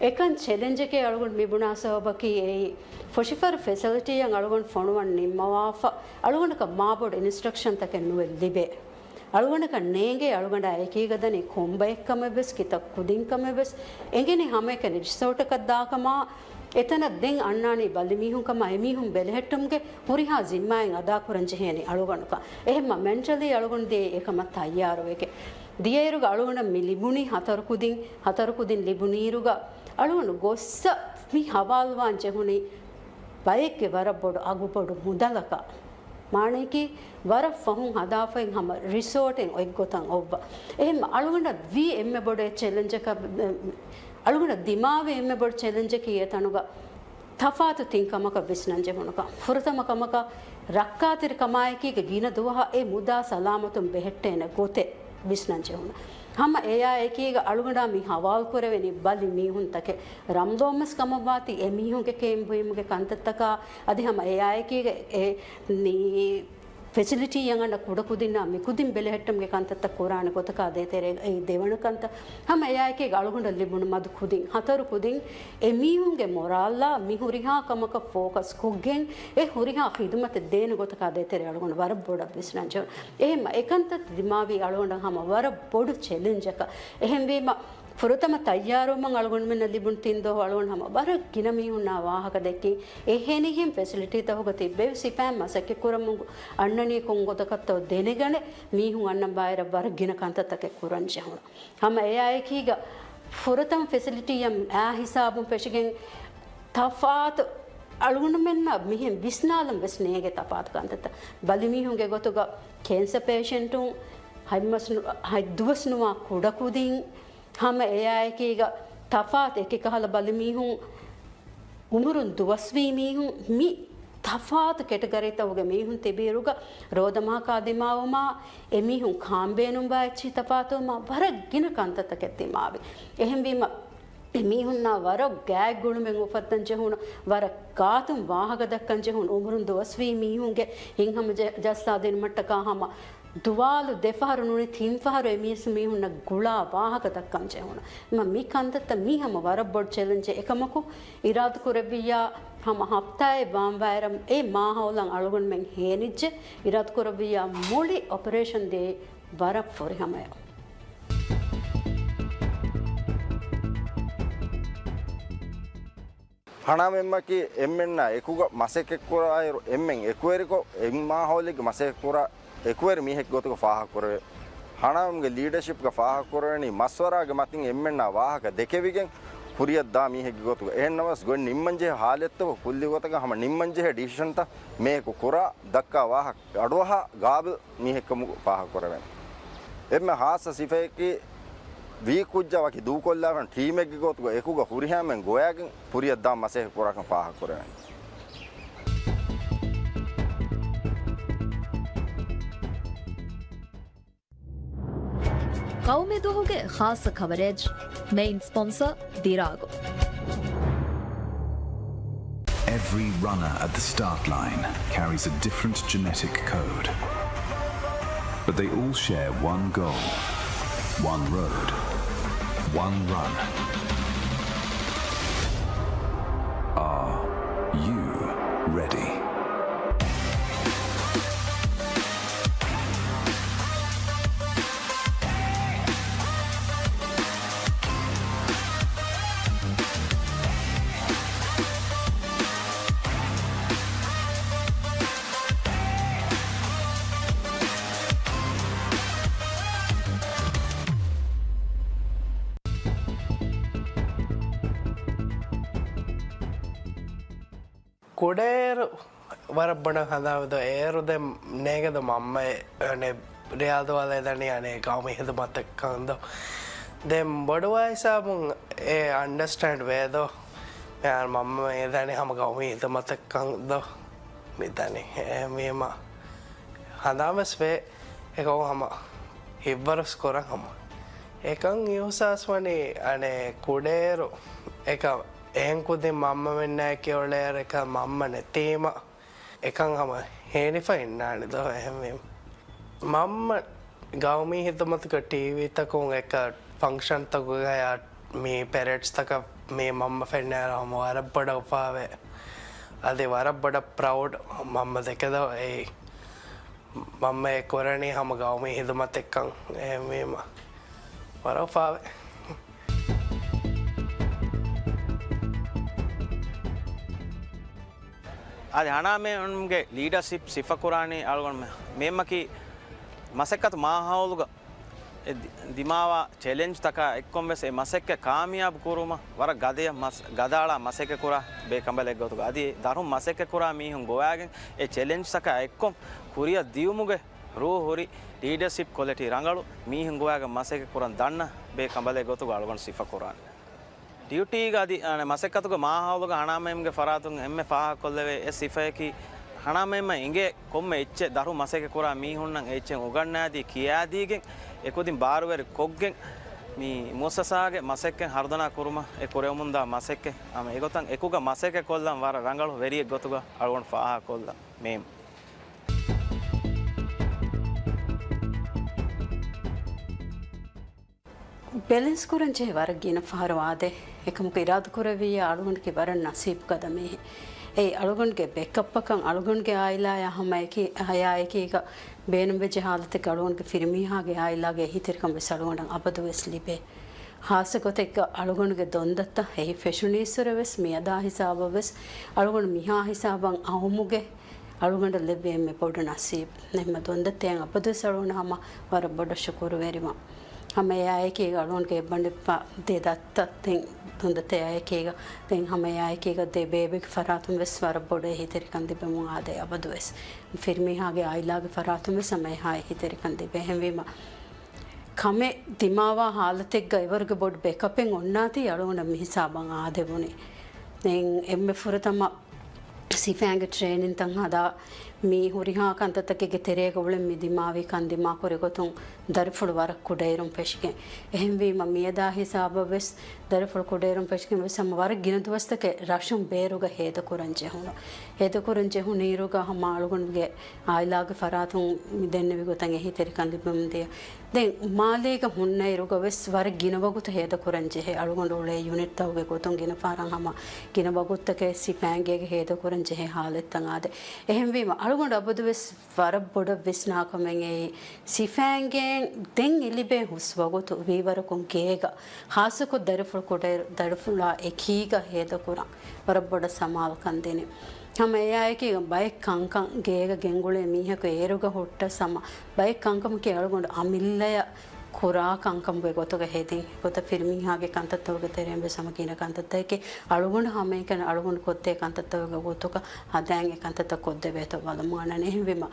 އެކަން ޗެލެންޖެކޭ އަޅުގަނޑު މި ބުނާ ސަބަބަކީ އެއީ، ފުށިފަރު ފެސިލިޓީއަށް އަޅުގަނޑު ފޮނުވަން ނިންމަވާފަ، އަޅުގަނޑަކަށް މާބޮޑު އިންސްޓްރަކްޝަންތަކެއް ނުވެ ލިބޭ. އަޅުގަނޑަކަށް ނޭނގޭ އަޅުގަނޑާ އެކީގަ ދަނީ ކޮން ބައެއްކަމެއްވެސް، ކިތައް ކުދިންކަމެއްވެސް، އެނގެނީ ހަމައެކަނި ރިސޯޓަކަށް ދާކަމާ، އެތަނަށް ދެން އަންނާނީ ބަލިމީހުންކަމާ، އެމީހުން ބެލެހެއްޓުމުގެ ހުރިހާ ޒިންމާއެއް އަދާކުރަން ޖެހޭނީ އަޅުގަނޑުކަން. އެހެންމަ މެންޓަލީ އަޅުގަނޑު ދިޔައީ އެކަމަށް ތައްޔާރުވެގެން. ދިޔައިރުގަ އަޅުގަނޑަށް މި ލިބުނީ ހަތަރު ކުދިން، ހަތަރު ކުދިން ލިބުނީއިރުގަ އަޅުގަނޑު ގޮއްސަ މި ހަވާލުވާން ޖެހުނީ ބައެއްގެ ވަރަށް ބޮޑު އަގުބޮޑު މުދަލަކަށް. މާނަޔަކީ، ވަރަށް ފަހުން ހަދާފައި ހަމަ ރިސޯޓެއް އޮތްގޮތަށް އޮއްވަ. އެހެން އަޅުގަނޑަށް ވީ އެންމެ ބޮޑު ޗެލެންޖަކަށް، އަޅުގަނޑަށް ދިމާވި އެންމެ ބޮޑު ޗެލެންޖަކީ އެ ތަނުގަ ތަފާތު ތިން ކަމަކަށް ވިސްނަން ޖެހުނުކަން. ފުރަތަމަ ކަމަކަށް، ރައްކާތެރިކަމާއެކީގަ ގިނަ ދުވަހަށް އެ މުދާ ސަލާމަތުން ބެހެއްޓޭނެ ގޮތެއް ވިސްނަން ޖެހުނު. ހަމަ އެއާއެކީގަ އަޅުގަނޑާ މި ހަވާލުކުރެވެނީ ބަލި މީހުންތަކެއް. ރަމްޟާން މަސް ކަމަށްވާތީ އެ މީހުންގެ ކެއިން ބުއިމުގެ ކަންތައްތަކާ އަދި ހަމަ އެއާއެކީގަ އެ ނީ ފެސިލިޓީއަށް އަންނަ ކުޑަކުދިންނާ މިކުދިން ބެލެހެއްޓުމުގެ ކަންތައްތައް ކުރާނެ ގޮތަކާ ދޭތެރޭ އެއީ ދެވަނަ ކަންތައް. ހަމަ އެއާއެކީގަ އަޅުގަނޑަށް ލިބުނު މަދު ކުދިން، ހަތަރު ކުދިން އެ މީހުންގެ މޮރާލްއާ މި ހުރިހާ ކަމަކަށް ފޯކަސް ކޮށްގެން އެ ހުރިހާ ޚިދުމަތެއް ދޭނެ ގޮތަކާ ދޭތެރޭ އަޅުގަނޑު ވަރަށް ބޮޑަށް ވިސްނަން ޖެހުނު. އެހެންމަ އެކަންތައް ދިމާވީ އަޅުގަނޑަށް ހަމަ ވަރަށް ބޮޑު ޗެލެންޖަކަށް. އެހެންވީމަ، ފުރަތަމަ ތައްޔާރުވުމަށް އަޅުގަނޑުމެންނަށް ލިބުނު ތިން ދުވަހު އަޅުގަނޑު ހަމަ ވަރަށް ގިނަ މީހުންނާ ވާހަކަ ދެއްކި، އެހެނިހެން ފެސިލިޓީތަކުގަ ތިއްބެވި ސިފައިން މަސައްކަތް ކުރަމުން އަންނަނީ ކޮން ގޮތަކަށްތޯ ދެނެގަނެ، މީހުން އަންނަން ބާއިރަށް ވަރަށް ގިނަ ކަންތައްތަކެއް ކުރަން ޖެހުނު. ހަމަ އެއާއެކީގަ ފުރަތަމަ ފެސިލިޓީއަށް އާ ހިސާބުން ފެށިގެން، ތަފާތު އަޅުގަނޑުމެންނަށް މިހެން ވިސްނާލަން ވެސް ނޭނގެ ތަފާތު ކަންތައްތައް. ބަލިމީހުންގެ ގޮތުގަ ކޭންސަ ޕޭޝެންޓުން، ހަތް މަސް ނު-، ހަތް ދުވަސް ނުވާ ކުޑަކުދިން، ހަމަ އެއާއެކީގަ ތަފާތު އެކި ކަހަލަ ބަލިމީހުން، އުމުރުން ދުވަސްވީ މީހުން، މި ތަފާތު ކެޓަގަރީތަކުގެ މީހުން ތިބިއިރުގަ ރޯދަމަހަކާ ދިމާވުމާ، އެމީހުން ކާން ބޭނުންވާ އެއްޗިހި ތަފާތުވުމާ، ވަރަށް ގިނަ ކަންތައްތަކެއް ދިމާވި. އެހެންވީމަ، އެމީހުންނާ ވަރަށް ގާތްގުޅުމެއް އުފައްދަން ޖެހުނު، ވަރަށް ގާތުން ވާހަކަ ދައްކަން ޖެހުނު، އުމުރުން ދުވަސްވީ މީހުންގެ ހިތްހަމަޖެ-، ޖައްސާދިނުމަށްޓަކާ ހަމަ ދުވާލު ދެފަހަރު ނޫނީ ތިން ފަހަރު އެ މީސް މީހުންނަށް ގުޅާ ވާހަކަ ދައްކަން ޖެހުނު. މަ-، މި ކަންތައްތައް މީ ހަމަ ވަރަށް ބޮޑު ޗެލެންޖެއް. އެކަމަކު، އިރާދަކުރެއްވިއްޔާ ހަމަ ހަފްތާއެއް ވާންވާއިރަށް އެ މާހައުލަށް އަޅުގަނޑުމެން ހޭނިއްޖެ، އިރާދަކުރެއްވިއްޔާ މުޅި އޮޕަރޭޝަން ދޭ ވަރަށް ފުރިހަމަޔަށް. ހަނާމެންމަކީ އެންމެންނާ އެކުގަ މަސައްކަތްކުރާއިރު، އެންމެން އެކުވެރިކޮށް، އެ މާހައުލެއްގެ މަސައްކަތްކުރާ އެކުވެރި މީހެއްގެ ގޮތުގަ ފާހަގަކުރެވޭ. ހަނާމްގެ ލީޑަޝިޕްގަ ފާހަގަކުރެވެނީ މަޝްވަރާގެ މަތިން އެންމެންނާ ވާހަކަ ދެކެވިގެން ކުރިއަށްދާ މީހެއްގެ ގޮތުގަ. އެހެންނަމަވެސް ގޮތް ނިންމަންޖެހޭ ހާލަތްތަކު ކުއްލި ގޮތަކަށް ހަމަ ނިންމަންޖެހޭ ޑިސިޝަންތައް މޭކު ކުރާ ދައްކާ ވާހަކަ އަޑުއަހާ ގާބިލް މީހެއްކަމުގަ ފާހަގަކުރެވޭނެ. އެންމެ ހާއްސަ ސިފައަކީ ވީ ކުއްޖާ ވަކި ދޫކޮށްލާފަ ޓީމެއްގެ ގޮތުގަ އެކުގަ ހުރިހާމެން ގޮވައިގެން ކުރިއަށްދާން މަސައްކަތް ކުރާކަން ފާހަގަކުރެވޭނެ. ޤައުމީ ދުވަހުގެ ޚާއްޞަ ކަވަރޭޖް، މެއިން ސްޕޮންސަ، ދިރާގު. Every runner at the start line carries a different genetic code, but they all share one goal, one road, one run. Are you ready? ކުޑައިރު ވަރަށް ބޮޑަށް ހަނދާންވެދޯ. އޭރު ދެން ނޭނގެދޯ މަންމަ އެ، އަނެ، ރިޔާދު ވާލައިދާނީ އަނެ ގައުމީ ހިދުމަތެއްކަން ދޯ. ދެން ބޮޑުވާ ހިސާބުން އެ އަންޑަސްޓޭންޑް ވޭދޯ. މިހާރު މަންމަ އެދާނީ ހަމަ ގައުމީ ހިދުމަތެއްކަން ދޯ. މިދާނީ އެހެންވީމަ ހަނދާންވެސް ވޭ. އެކަމު ހަމަ ހިތްވަރުސް ކުރަން ހަމަ. އެކަން އިހުސާސް ވަނީ އަނެ ކުޑައިރު އެކަ އެހެން ކުދިން މަންމަމެންނާއެކީ އުޅޭއިރު އެކަ މަންމަ ނެތީމަ އެކަން ހަމަ ހޭނިފަ އިންނާނެ ދޯ އެހެންވީމަ. މަންމަ ގައުމީ ހިދުމަތުގަ ޓީވީތަކުން އެކަ ފަންކްޝަންތަކުގަޔާ މި ޕެރޭޑްސްތަކަށް މި މަންމަ ފެންނައިރު ހަމަ ވަރަށް ބޮޑަށް އުފާވޭ. އަދި ވަރަށް ބޮޑަށް ޕްރައުޑް މަންމަ ދެކެދޯ އެއީ. މަންމަ އެ ކުރަނީ ހަމަ ގައުމީ ހިދުމަތެއްކަން އެހެންވީމަ ވަރަށް އުފާވޭ. އަދި ހަނާމޭމްގެ ލީޑަރޝިޕް ސިފަކުރާނީ އަޅުގަނޑު މޭ-، މޭމްއަކީ މަސައްކަތު މާހައުލުގަ އެ ދި-، ދިމާވާ ޗެލެންޖްތަކާ އެއްކޮށް ވެސް އެ މަސައްކަތް ކާމިޔާބު ކުރުމަށް ވަރަށް ގަދަޔަށް މަސް-، ގަދައަޅާ މަސައްކަތް ކުރާ ބޭކަނބަލެއް ގޮތުގަ އަދި ދަރުން މަސައްކަތް ކުރާ މީހުން ގޮވާގެން އެ ޗެލެންޖްތަކާ އެއްކޮށް ކުރިއަށް ދިޔުމުގެ ރޫހު ހުރި ލީޑަރޝިޕް ކޮލެޓީ ރަނގަޅު މީހުން ގޮވާގެން މަސައްކަތް ކުރަން ދަންނަ ބޭކަނބަލެއް ގޮތުގަ އަޅުގަނޑު ސިފަކުރާނެ. ޑިއުޓީގަ އަދި، އަނެ، މަސައްކަތުގެ މާހައުލުގަ ހަނާމޭމްގެ ފަރާތުން އެންމެ ފާހަގަކޮށްލެވޭ އެއް ސިފަޔަކީ، ހަނާމޭމްއަށް އިނގޭ ކޮންމެ އެއްޗެއް ދަރު މަސައްކަތް ކުރާ މީހުންނަށް އެއްޗެއް އުގަންނާދީ، ކިޔާދީގެން، އެކުދިން ބާރުވެރި ކޮށްގެން، މި މުއައްސަސާގެ މަސައްކަތް ހަރުދަނާ ކުރުމަށް އެ ކުރެވެމުންދާ މަސައްކަތް ހަމަ އެގޮތަށް އެކުގަ މަސައްކަތް ކޮށްލަން ވަރަށް ރަނގަޅު ވެރިއެއް ގޮތުގަ އަޅުގަނޑު ފާހަގަކޮށްލަން މޭމް. ބެލެންސް ކުރަން ޖެހޭ ވަރަށް ގިނަ ފަހަރު އާދޭ. އެކަމަކު އިރާދަކުރެއްވިއްޔާ އަޅުގަނޑަކީ ވަރަށް ނަސީބުގަދަ މީހެއް. އެއީ އަޅުގަނޑުގެ ބެކަޕްއަކަށް އަޅުގަނޑުގެ އާއިލާއާ ހަމައެކީ، އާއިލާއާއެކީގަ ބޭނުންވެއްޖެ ހާލަތެއްގަ އަޅުގަނޑުގެ ފިރިމީހާގެ އާއިލާގެ އެހީތެރިކަން ވެސް އަޅުގަނޑަށް އަބަދުވެސް ލިބޭ. ހާއްސަ ގޮތެއްގަ އަޅުގަނޑުގެ ދޮންދައްތަ އެހީ ފެށުނީއްސުރެ ވެސް މިއަދާ ހިސާބަށް ވެސް އަޅުގަނޑު މިހާ ހިސާބަށް އައުމުގެ އަޅުގަނޑަށް ލެއްވި އެންމެ ބޮޑު ނަސީބު. އެހެންމަ ދޮންދައްތައަށް އަބަދުވެސް އަޅުގަނޑު ހަމަ ވަރަށް ބޮޑަށް ޝުކުރުވެރިވަން. ހަމަ އެއާއެކީގަ އަޅުގަނޑުގެ އެއްބަނޑު ދެ ދައްތަ ދެން ދޮންދައްތައާއެކީގަ ދެން ހަމަ އެއާއެކީގަ ދެ ބޭބެގެ ފަރާތުން ވެސް ވަރަށް ބޮޑު އެހީތެރިކަން ލިބެމުން އާދޭ އަބަދުވެސް. ފިރިމީހާގެ އާއިލާގެ ފަރާތުން ވެސް ހަމަ އެހާ އެހީތެރިކަން ލިބޭ. އެހެންވީމަ ކަމެއް ދިމާވާ ހާލަތެއްގަ އެވަރުގެ ބޮޑު ބެކަޕެއް އޮންނާތީ އަޅުގަނޑަށް މިހިސާބަށް އާދެވުނީ. ދެން އެންމެ ފުރަތަމަ ސިފައިންގެ ޓްރޭނިންތައް ހަދާ، މި ހުރިހާ ކަންތައްތަކެއްގެ ތެރޭގަ އުޅެން މި ދިމާވި ކަން ދިމާކުރި ގޮތުން ދަރިފުޅު ވަރަށް ކުޑައިރުން ފެށިގެން. އެހެންވީމަ މިއަދާ ހިސާބަށް ވެސް ދަރިފުޅު ކުޑައިރުން ފެށިގެން ވެސް ހަމަ ވަރަށް ގިނަ ދުވަސްތަކެއް ރަށުން ބޭރުގަ ހޭދަކުރަން ޖެހުނު. ހޭދަކުރަން ޖެހުނު އިރުގަ ހަމަ އަޅުގަނޑުގެ އާއިލާގެ ފަރާތުން މި ދެންނެވި ގޮތަށް އެހީތެރިކަން ލިބެމުންދިޔަ. ދެން މާލޭގަ ހުންނަ އިރުގަ ވެސް ވަރަށް ގިނަ ވަގުތު ހޭދަކުރަން ޖެހޭ. އަޅުގަނޑު އުޅޭ ޔުނިޓްތަކުގެ ގޮތުން ގިނަ ފަހަރަށް ހަމަ ގިނަ ވަގުތުތަކެއް ސިފައިންގޭގަ ހޭދަކުރަން ޖެހޭ ހާލަތްތައް އާދެ. އެހެންވީމަ އަޅުގަނޑު އަބަދުވެސް ވަރަށް ބޮޑަށް ވިސްނާކަމެއް އެއީ، ސިފައިންގޭން ދެން އެ ލިބޭ ހުސް ވަގުތު ވީވަރަކުން ގޭގަ، ހާއްސަކޮށް ދަރިފުޅު ކުޑައިރު-، ދަރިފުޅާ އެކީގަ ހޭދަކުރަން ވަރަށް ބޮޑަށް ސަމާލުކަން ދިނި. ހަމަ އެއާއެކީގަ ބައެއް ކަންކަން ގޭގަ ގެންގުޅޭ މީހަކު އޭރުގަ ހުއްޓަސް ހަމަ ބައެއް ކަންކަމަކީ އަޅުގަނޑު އަމިއްލަޔަށް ކުރާ ކަންކަމުގެ ގޮތުގަ ހެދިން. އެގޮތަށް ފިރިމީހާގެ ކަންތައްތަކުގެ ތެރެއިން ވެސް ހަމަ ގިނަ ކަންތައްތަކެއް އަޅުގަނޑު ހަމައެކަނި އަޅުގަނޑު ކޮށްދޭ ކަންތައްތަކުގެ ގޮތުގަ ހަދާން އެ ކަންތައްތައް ކޮށްދެވޭތޯ ބަލަމުން އަންނަނީ. އެހެންވީމަ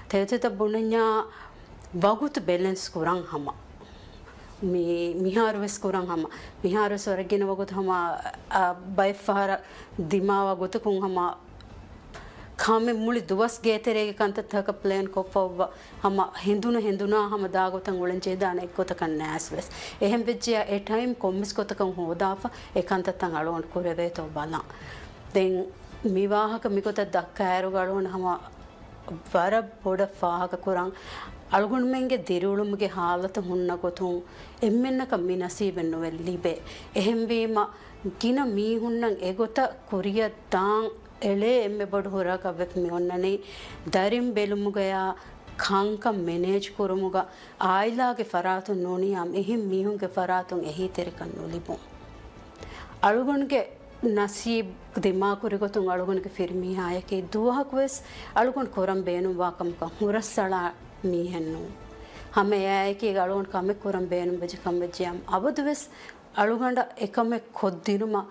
ތެދުތެދަށް ބުނަންޏާ ވަގުތު ބެލެންސް ކުރަން ހަމަ. މި-، މިހާރު ވެސް ކުރަން ހަމަ. މިހާރު ވެސް ވަރަށް ގިނަ ވަގުތު ހަމަ، އަ، ބައެއް ފަހަރަށް ދިމާވާ ގޮތަކުން ހަމަ ކަމެއް މުޅި ދުވަސް ގޭތެރޭގެ ކަންތައްތަކަށް ޕްލޭން ކޮށްފައިވާ ހަމަ ހެނދުނު ހެނދުނާ ހަމަ ދާ ގޮތަށް އުޅެން ޖެހިދާނެ އެއްގޮތަކަށް ނައިސް ވެސް. އެހެން ވެއްޖެޔާ އެ ޓައިމް ކޮންމެސް ގޮތަކަށް ހޯދާފަ އެ ކަންތައްތައް އަޅުގަނޑު ކުރެވޭތޯ ބަލަން. ދެން މި ވާހަކަ މިގޮތަށް ދައްކާއިރުގަ އަޅުގަނޑު ހަމަ ވަރަށް ބޮޑަށް ފާހަގަކުރަން. އަޅުގަނޑުމެންގެ ދިރިއުޅުމުގެ ހާލަތު ހުންނަ ގޮތުން އެންމެންނަކަށް މި ނަސީބެއް ނުވެ ލިބޭ. އެހެންވީމަ ގިނަ މީހުންނަށް އެގޮތަށް ކުރިއަށް ދާން އެޅޭ އެންމެ ބޮޑު ހުރަހަކަށް ވެފަ މި އޮންނަނީ ދަރިން ބެލުމުގަޔާ ކަންކަން މެނޭޖް ކުރުމުގަ އާއިލާގެ ފަރާތުން ނޫނިއްޔާ އެހެން މީހުންގެ ފަރާތުން އެހީތެރިކަން ނުލިބުން. އަޅުގަނޑުގެ ނަސީބު ދިމާކުރި ގޮތުން އަޅުގަނޑުގެ ފިރިމީހާޔަކީ ދުވަހަކުވެސް އަޅުގަނޑު ކުރަން ބޭނުންވާ ކަމަކަށް ހުރަސްއަޅާ މީހެއް ނޫން. ހަމަ އެއާއެކީގަ އަޅުގަނޑު ކަމެއް ކުރަން ބޭނުންވެއްޖެ ކަން ވެއްޖެއްޔާ އަބަދުވެސް އަޅުގަނޑަށް އެކަމެއް ކޮށްދިނުމަށް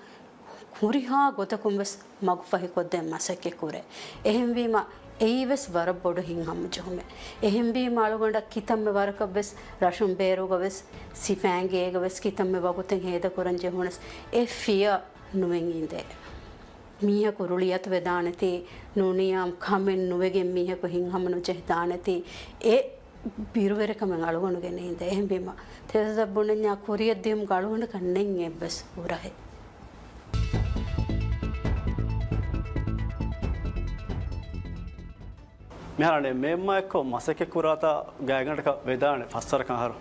ހުރިހާ ގޮތަކުން ވެސް މަގުފަހިކޮށްދޭން މަސައްކަތް ކުރޭ. އެހެންވީމަ، އެއީ ވެސް ވަރަށް ބޮޑު ހިތްހަމަޖެހުމެއް. އެހެންވީމަ، އަޅުގަނޑަށް ކިތަންމެ ވަރަކަށް ވެސް ރަށުން ބޭރުގަ ވެސް، ސިފައިންގޭގަ ވެސް ކިތަންމެ ވަގުތެއް ހޭދަކުރަން ޖެހުނަސް، އެ ފިޔަ ނުވެން އިނދޭ. މީހަކު ރުޅިއަތުވެދާނެތީ، ނޫނިޔާ ކަމެއް ނުވެގެން މީހަކު ހިތްހަމަނުޖެހިދާނެތީ، އެ ބިރުވެރިކަމެއް އަޅުގަނޑުގެ ނެތް. އެހެންވީމަ، ތެދު ބުނަންޏާ ކުރިއަށްދިޔުމުގަ އަޅުގަނޑަކަށް ނެތް އެއްވެސް ހުރަހެއް. މިހާރު އަނެއް މޭމާ އެއްކޮށް މަސައްކަތް ކުރާތާ ގާތްގަނޑަކަށް ވެދާނެ ފަސްވަރަކަށް އަހަރު.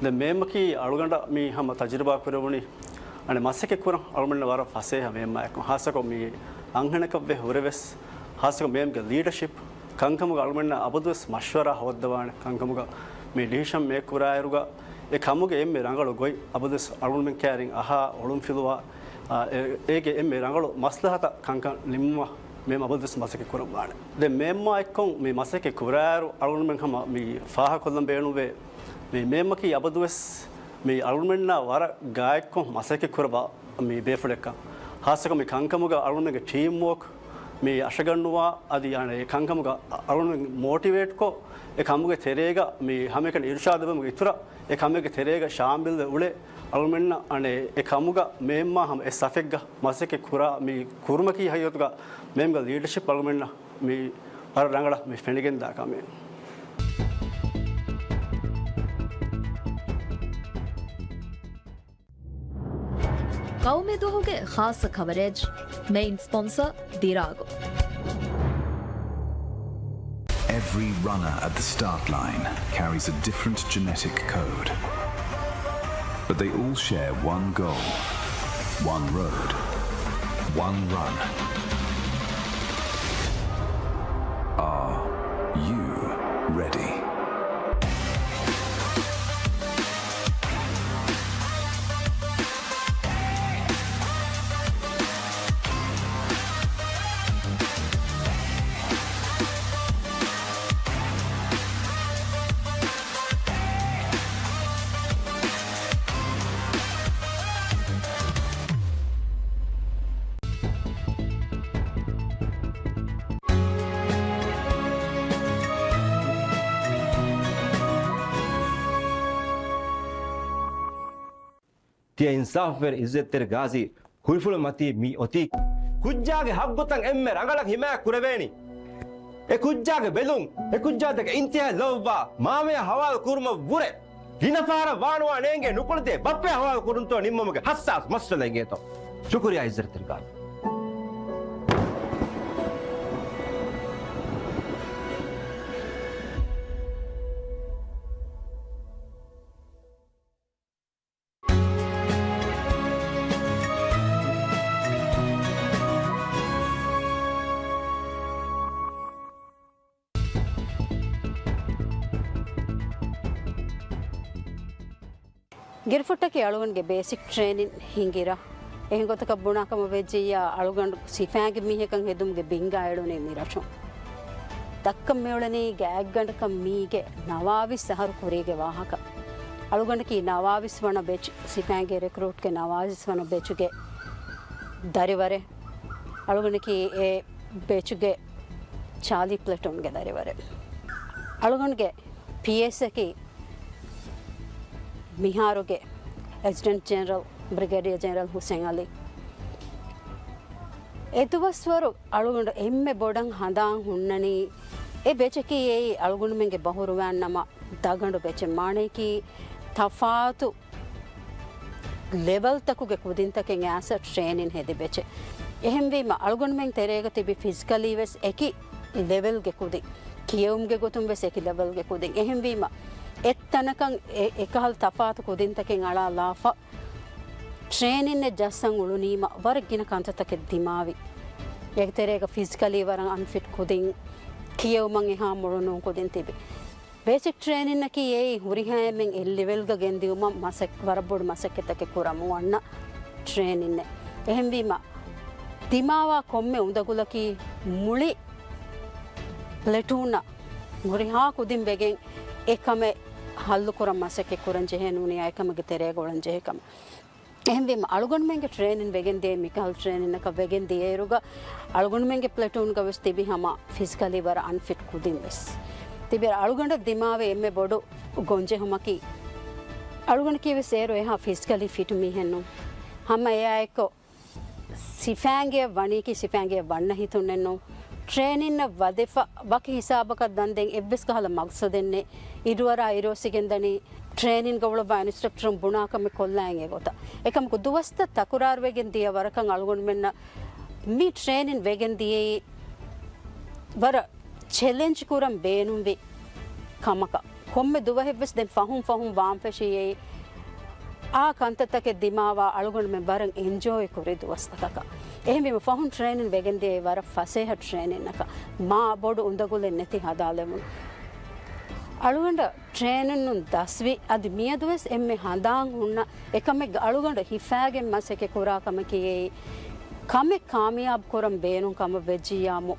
ދެން މޭމަކީ އަޅުގަނޑަށް މި ހަމަ ތަޖުރިބާ ކުރެވުނީ، އަނެއް މަސައްކަތް ކުރަން އަޅުމެންނަށް ވަރަށް ފަސޭހަ މޭމާ އެއްކޮށް. ހާއްސަކޮށް މި އަންހެނަކަށްވެ ހުރެވެސް، ހާއްސަކޮށް މޭމްގެ ލީޑަޝިޕް ކަންކަމުގަ އަޅުމެންނަށް އަބަދުވެސް މަޝްވަރާ ހޯއްދަވާނެ ކަންކަމުގަ މި ޑިސިޝަން މޭކް ކުރާއިރުގަ، އެ ކަމުގެ އެންމެ ރަނގަޅު ގޮތް އަބަދުވެސް އަޅުމެން ކައިރިން އަހާ އޮޅުންފިލުވާ، އާ، އެ-، އޭގެ އެންމެ ރަނގަޅު މަސްލަހަތަށް ކަންކަން ނިންމުމަށް މޭމް އަބަދުވެސް މަސައްކަތް ކުރައްވާނެ. ދެން މޭމާ އެއްކޮށް މި މަސައްކަތް ކުރާއިރު އަޅުގަނޑުމެން ހަމަ މި ފާހަގަކޮށްލަން ބޭނުންވޭ، މި މޭމަކީ އަބަދުވެސް މި އަޅުގަނޑުމެންނާ ވަރަށް ގާތްކޮށް މަސައްކަތް ކުރައްވާ މި ބޭފުޅެއްކަން. ހާއްސަކޮށް މި ކަންކަމުގަ އަޅުގަނޑުމެންގެ ޓީމް ވޯކް މި އަށަގަންނުވާ، އަދި އަނެއް އެ ކަންކަމުގަ އަޅުގަނޑުމެން މޯޓިވޭޓްކޮށް، އެ ކަމުގެ ތެރޭގަ މި ހަމައެކަނި އިރުޝާދު ދެމުގެ އިތުރަށް އެ ކަމެއްގެ ތެރޭގަ ޝާމިލްވެ އުޅޭ އަޅުމެންނަށް އަނެއް އެ ކަމުގަ މޭމާ ހަމަ އެއް ސަފެއްގަ މަސައްކަތް ކުރާ މި ކުރުމަކީ ހަގީގަތުގަ މޭމްގެ ލީޑަޝިޕް އަޅުމެންނަށް މި ވަރަށް ރަނގަޅަށް މި ފެނިގެންދާ ކަމެއް. ގައުމީ ދުވަހުގެ ޚާއްޞަ ކަވަރޭޖް، މެއިން ސްޕޮންސަ ދިރާގު. Every runner at the start line carries a different genetic code, but they all share one goal, one road, one run. Are you ready? ތިޔަ އިންސާފުވެރި އިއްޒަތްތެރި ގާޒީ ހުރިފުޅު މަތީ މި އޮތީ. ކުއްޖާގެ ހައްގުތައް އެންމެ ރަނގަޅަށް ހިމާޔަތް ކުރެވޭނީ. އެ ކުއްޖާގެ ބެލުން، އެ ކުއްޖާ ދެކެ އިންތިހާއަށް ލޯބިވާ މާމަޔާ ހަވާލު ކުރުމަށް ވުރެ ގިނަ ފަހަރަށް ވާނުވާ ނޭނގޭ ނުކުޅެދޭ ބައްޕަޔާ ހަވާލު ކުރުންތޯ ނިންމުމުގެ ހައްސާސް މައްސަލަ އިނގޭތޯ. ޝުކުރިއްޔާ އިއްޒަތްތެރި ގާޒީ. ގިރިފުއްޓަކީ އަޅުގަނޑުގެ ބޭސިކް ޓްރޭނިން ހިނގި ރަށް. އެހެން ގޮތަކަށް ބުނާ ކަމަށް ވެއްޖެއްޔާ، އަޅުގަނޑު ސިފައިންގެ މީހަކަށް ހެދުމުގެ ބިންގާ އެޅުނީ މި ރަށުން. ދައްކަން މިއުޅެނީ ގާތްގަނޑަކަށް މީގެ ނަވާވީސް އަހަރު ކުރީގެ ވާހަކަ. އަޅުގަނޑަކީ ނަވާވީސް ވަނަ ބެޗް، ސިފައިންގެ ރެކްރޫޓްގެ ނަވާވީސް ވަނަ ބެޗުގެ ދަރިވަރެއް. އަޅުގަނޑަކީ އެ ބެޗުގެ ޗާލީ ޕްލެޓޫންގެ ދަރިވަރެއް. އަޅުގަނޑުގެ ޕީއެސްއަކީ މިހާރުގެ އެސިސްޓެންޓް ޖެނެރަލް، ބްރިގޭޑިއަ ޖެނެރަލް ހުސެން އަލީ. އެދުވަސްވަރު އަޅުގަނޑު އެންމެ ބޮޑަށް ހަނދާން ހުންނަނީ، އެ ބެޗަކީ އެއީ އަޅުގަނޑުމެންގެ ބަހުރުވާން ނަމަ ދަގަނޑު ބެޗެއް. މާނަޔަކީ ތަފާތު ލެވެލްތަކުގެ ކުދިންތަކެއް އައިސް ޓްރޭނިން ހެދި ބެޗެއް. އެހެންވީމަ، އަޅުގަނޑުމެން ތެރޭގަ ތިބި ފިޒިކަލީ ވެސް އެކި ލެވެލްގެ ކުދިން، ކިޔެވުމުގެ ގޮތުން ވެސް އެކި ލެވެލްގެ ކުދިން. އެހެންވީމަ، އެއްތަނަކަށް އެ-، އެކަހަލަ ތަފާތު ކުދިންތަކެއް އަޅާލާފަ، ޓްރޭނިންއެއް ޖައްސަން އުޅުނީމަ، ވަރަށް ގިނަ ކަންތައްތަކެއް ދިމާވި. އޭގެ ތެރޭގަ ފިޒިކަލީ ވަރަށް އަންފިޓް ކުދިން، ކިޔެވުމަށް އެހާ މޮޅު ނޫން ކުދިން ތިބި. ބޭސިކް ޓްރޭނިންއަކީ އެއީ ހުރިހާ އެންމެން އެއް ލެވެލްގަ ގެންދިއުމަށް މަސައް-، ވަރަށް ބޮޑު މަސައްކަތްތަކެއް ކުރަމުން އޮންނަ ޓްރޭނިންއެއް. އެހެންވީމަ، ދިމާވާ ކޮންމެ އުނދަގުލަކީ މުޅި ޕްލެޓޫނަށް ހުރިހާ ކުދިން ވެގެން އެ ކަމެއް ހައްލުކުރަން މަސައްކަތް ކުރަން ޖެހޭ ނޫނިޔާ އެކަމެއްގެ ތެރޭގަ އުޅަން ޖެހޭ ކަމެއް. އެހެންވީމަ، އަޅުގަނޑުމެންގެ ޓްރޭނިން ވެގެން ދިޔައީ މިކަހަލަ ޓްރޭނިންއަކަށް ވެގެން ދިޔައިރުގަ، އަޅުގަނޑުމެންގެ ޕްލެޓޫންގަ ވެސް ތިބި ހަމަ ފިޒިކަލީ ވަރަށް އަންފިޓް ކުދިން ވެސް ތިބި. އަޅުގަނޑަށް ދިމާވި އެންމެ ބޮޑު ގޮންޖެހުމަކީ، އަޅުގަނޑަކީ ވެސް އޭރު އެހާ ފިޒިކަލީ ފިޓް މީހެއް ނޫން. ހަމަ އެއާއެއްކޮށް، ސިފައިންގެއަށް ވަނީކީ ސިފައިންގެއަށް ވަންނަ ހިތުންނެއްނު. ޓްރޭނިންއަށް ވަދެފަ ވަކި ހިސާބަކަށް ދަންދެން އެއްވެސް ކަހަލަ މަގްސަދެއްނެއް. އިރުއަރާ އިރުއޮއްސިގެންދަނީ ޓްރޭނިންގަ އުޅުއްވާ އިންސްޓްރަކްޓަރުން ބުނާކަމެއް ކޮށްލާން އެގޮތަށް. އެކަމަކު ދުވަސްތައް ތަކުރާރުވެގެން ދިޔަ ވަރަކަށް އަޅުގަނޑުމެންނަށް މި ޓްރޭނިން ވެގެން ދިޔައީ ވަރަށް ޗެލެންޖް ކުރަން ބޭނުންވި ކަމަކަށް. ކޮންމެ ދުވަހެއްވެސް ދެން ފަހުން ފަހުން ވާން ފެށީ އެއީ، އާ ކަންތައްތަކެއް ދިމާވާ އަޅުގަނޑުމެން ވަރަށް އެންޖޯއި ކުރި ދުވަސްތަކަކަށް. އެހެންވީމަ ފަހުން ޓްރޭނިން ވެގެން ދިޔައީ ވަރަށް ފަސޭހަ ޓްރޭނިންއަކަށް، މާ ބޮޑު އުނދަގުލެއް ނެތި ހަދާލެވުނު. އަޅުގަނޑަށް ޓްރޭނިން ދަސްވި އަދި މިއަދުވެސް އެންމެ ހަނދާން ހުންނަ އެކަމެއްގަ އަޅުގަނޑު ހިފާގެން މަސައްކަތް ކުރާ ކަމަކީ އެއީ، ކަމެއް ކާމިޔާބު ކުރަން ބޭނުން ކަމަށް ވެއްޖިއްޔާމު،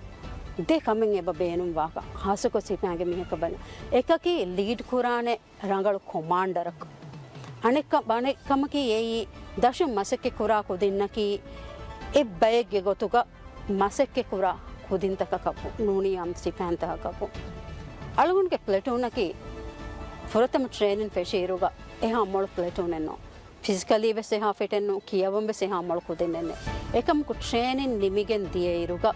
ދެ ކަމެއް އެބަ ބޭނުންވާކަން. ހާއްސަކޮށް ސިފައިންގެ މީހަކަށް ބަލަން. އެކަކީ ލީޑް ކުރާނެ ރަނގަޅު ކޮމާންޑަރަކު. އަނެއްކަ-، އަނެއް ކަމަކީ އެއީ، ދަށުން މަސައްކަތް ކުރާ ކުދިންނަކީ އެއްބައެއްގެ ގޮތުގަ މަސައްކަތް ކުރާ ކުދިންތަކަކަށްވު، ނޫނީ އާއްމު ސިފައިންތަކަކަށްވު. އަޅުގަނޑުގެ ޕްލެޓޫނަކީ ފުރަތަމަ ޓްރޭނިން ފެށިއިރުގަ އެހާ މޮޅު ޕްލެޓޫނެއް ނޫން. ފިޒިކަލީ ވެސް އެހާ ފިޓެއް ނޫން، ކިޔަވަން ވެސް އެހާ މޮޅު ކުދިންނެއް ނެތް. އެކަމަކު ޓްރޭނިން ނިމިގެން ދިޔައިރުގަ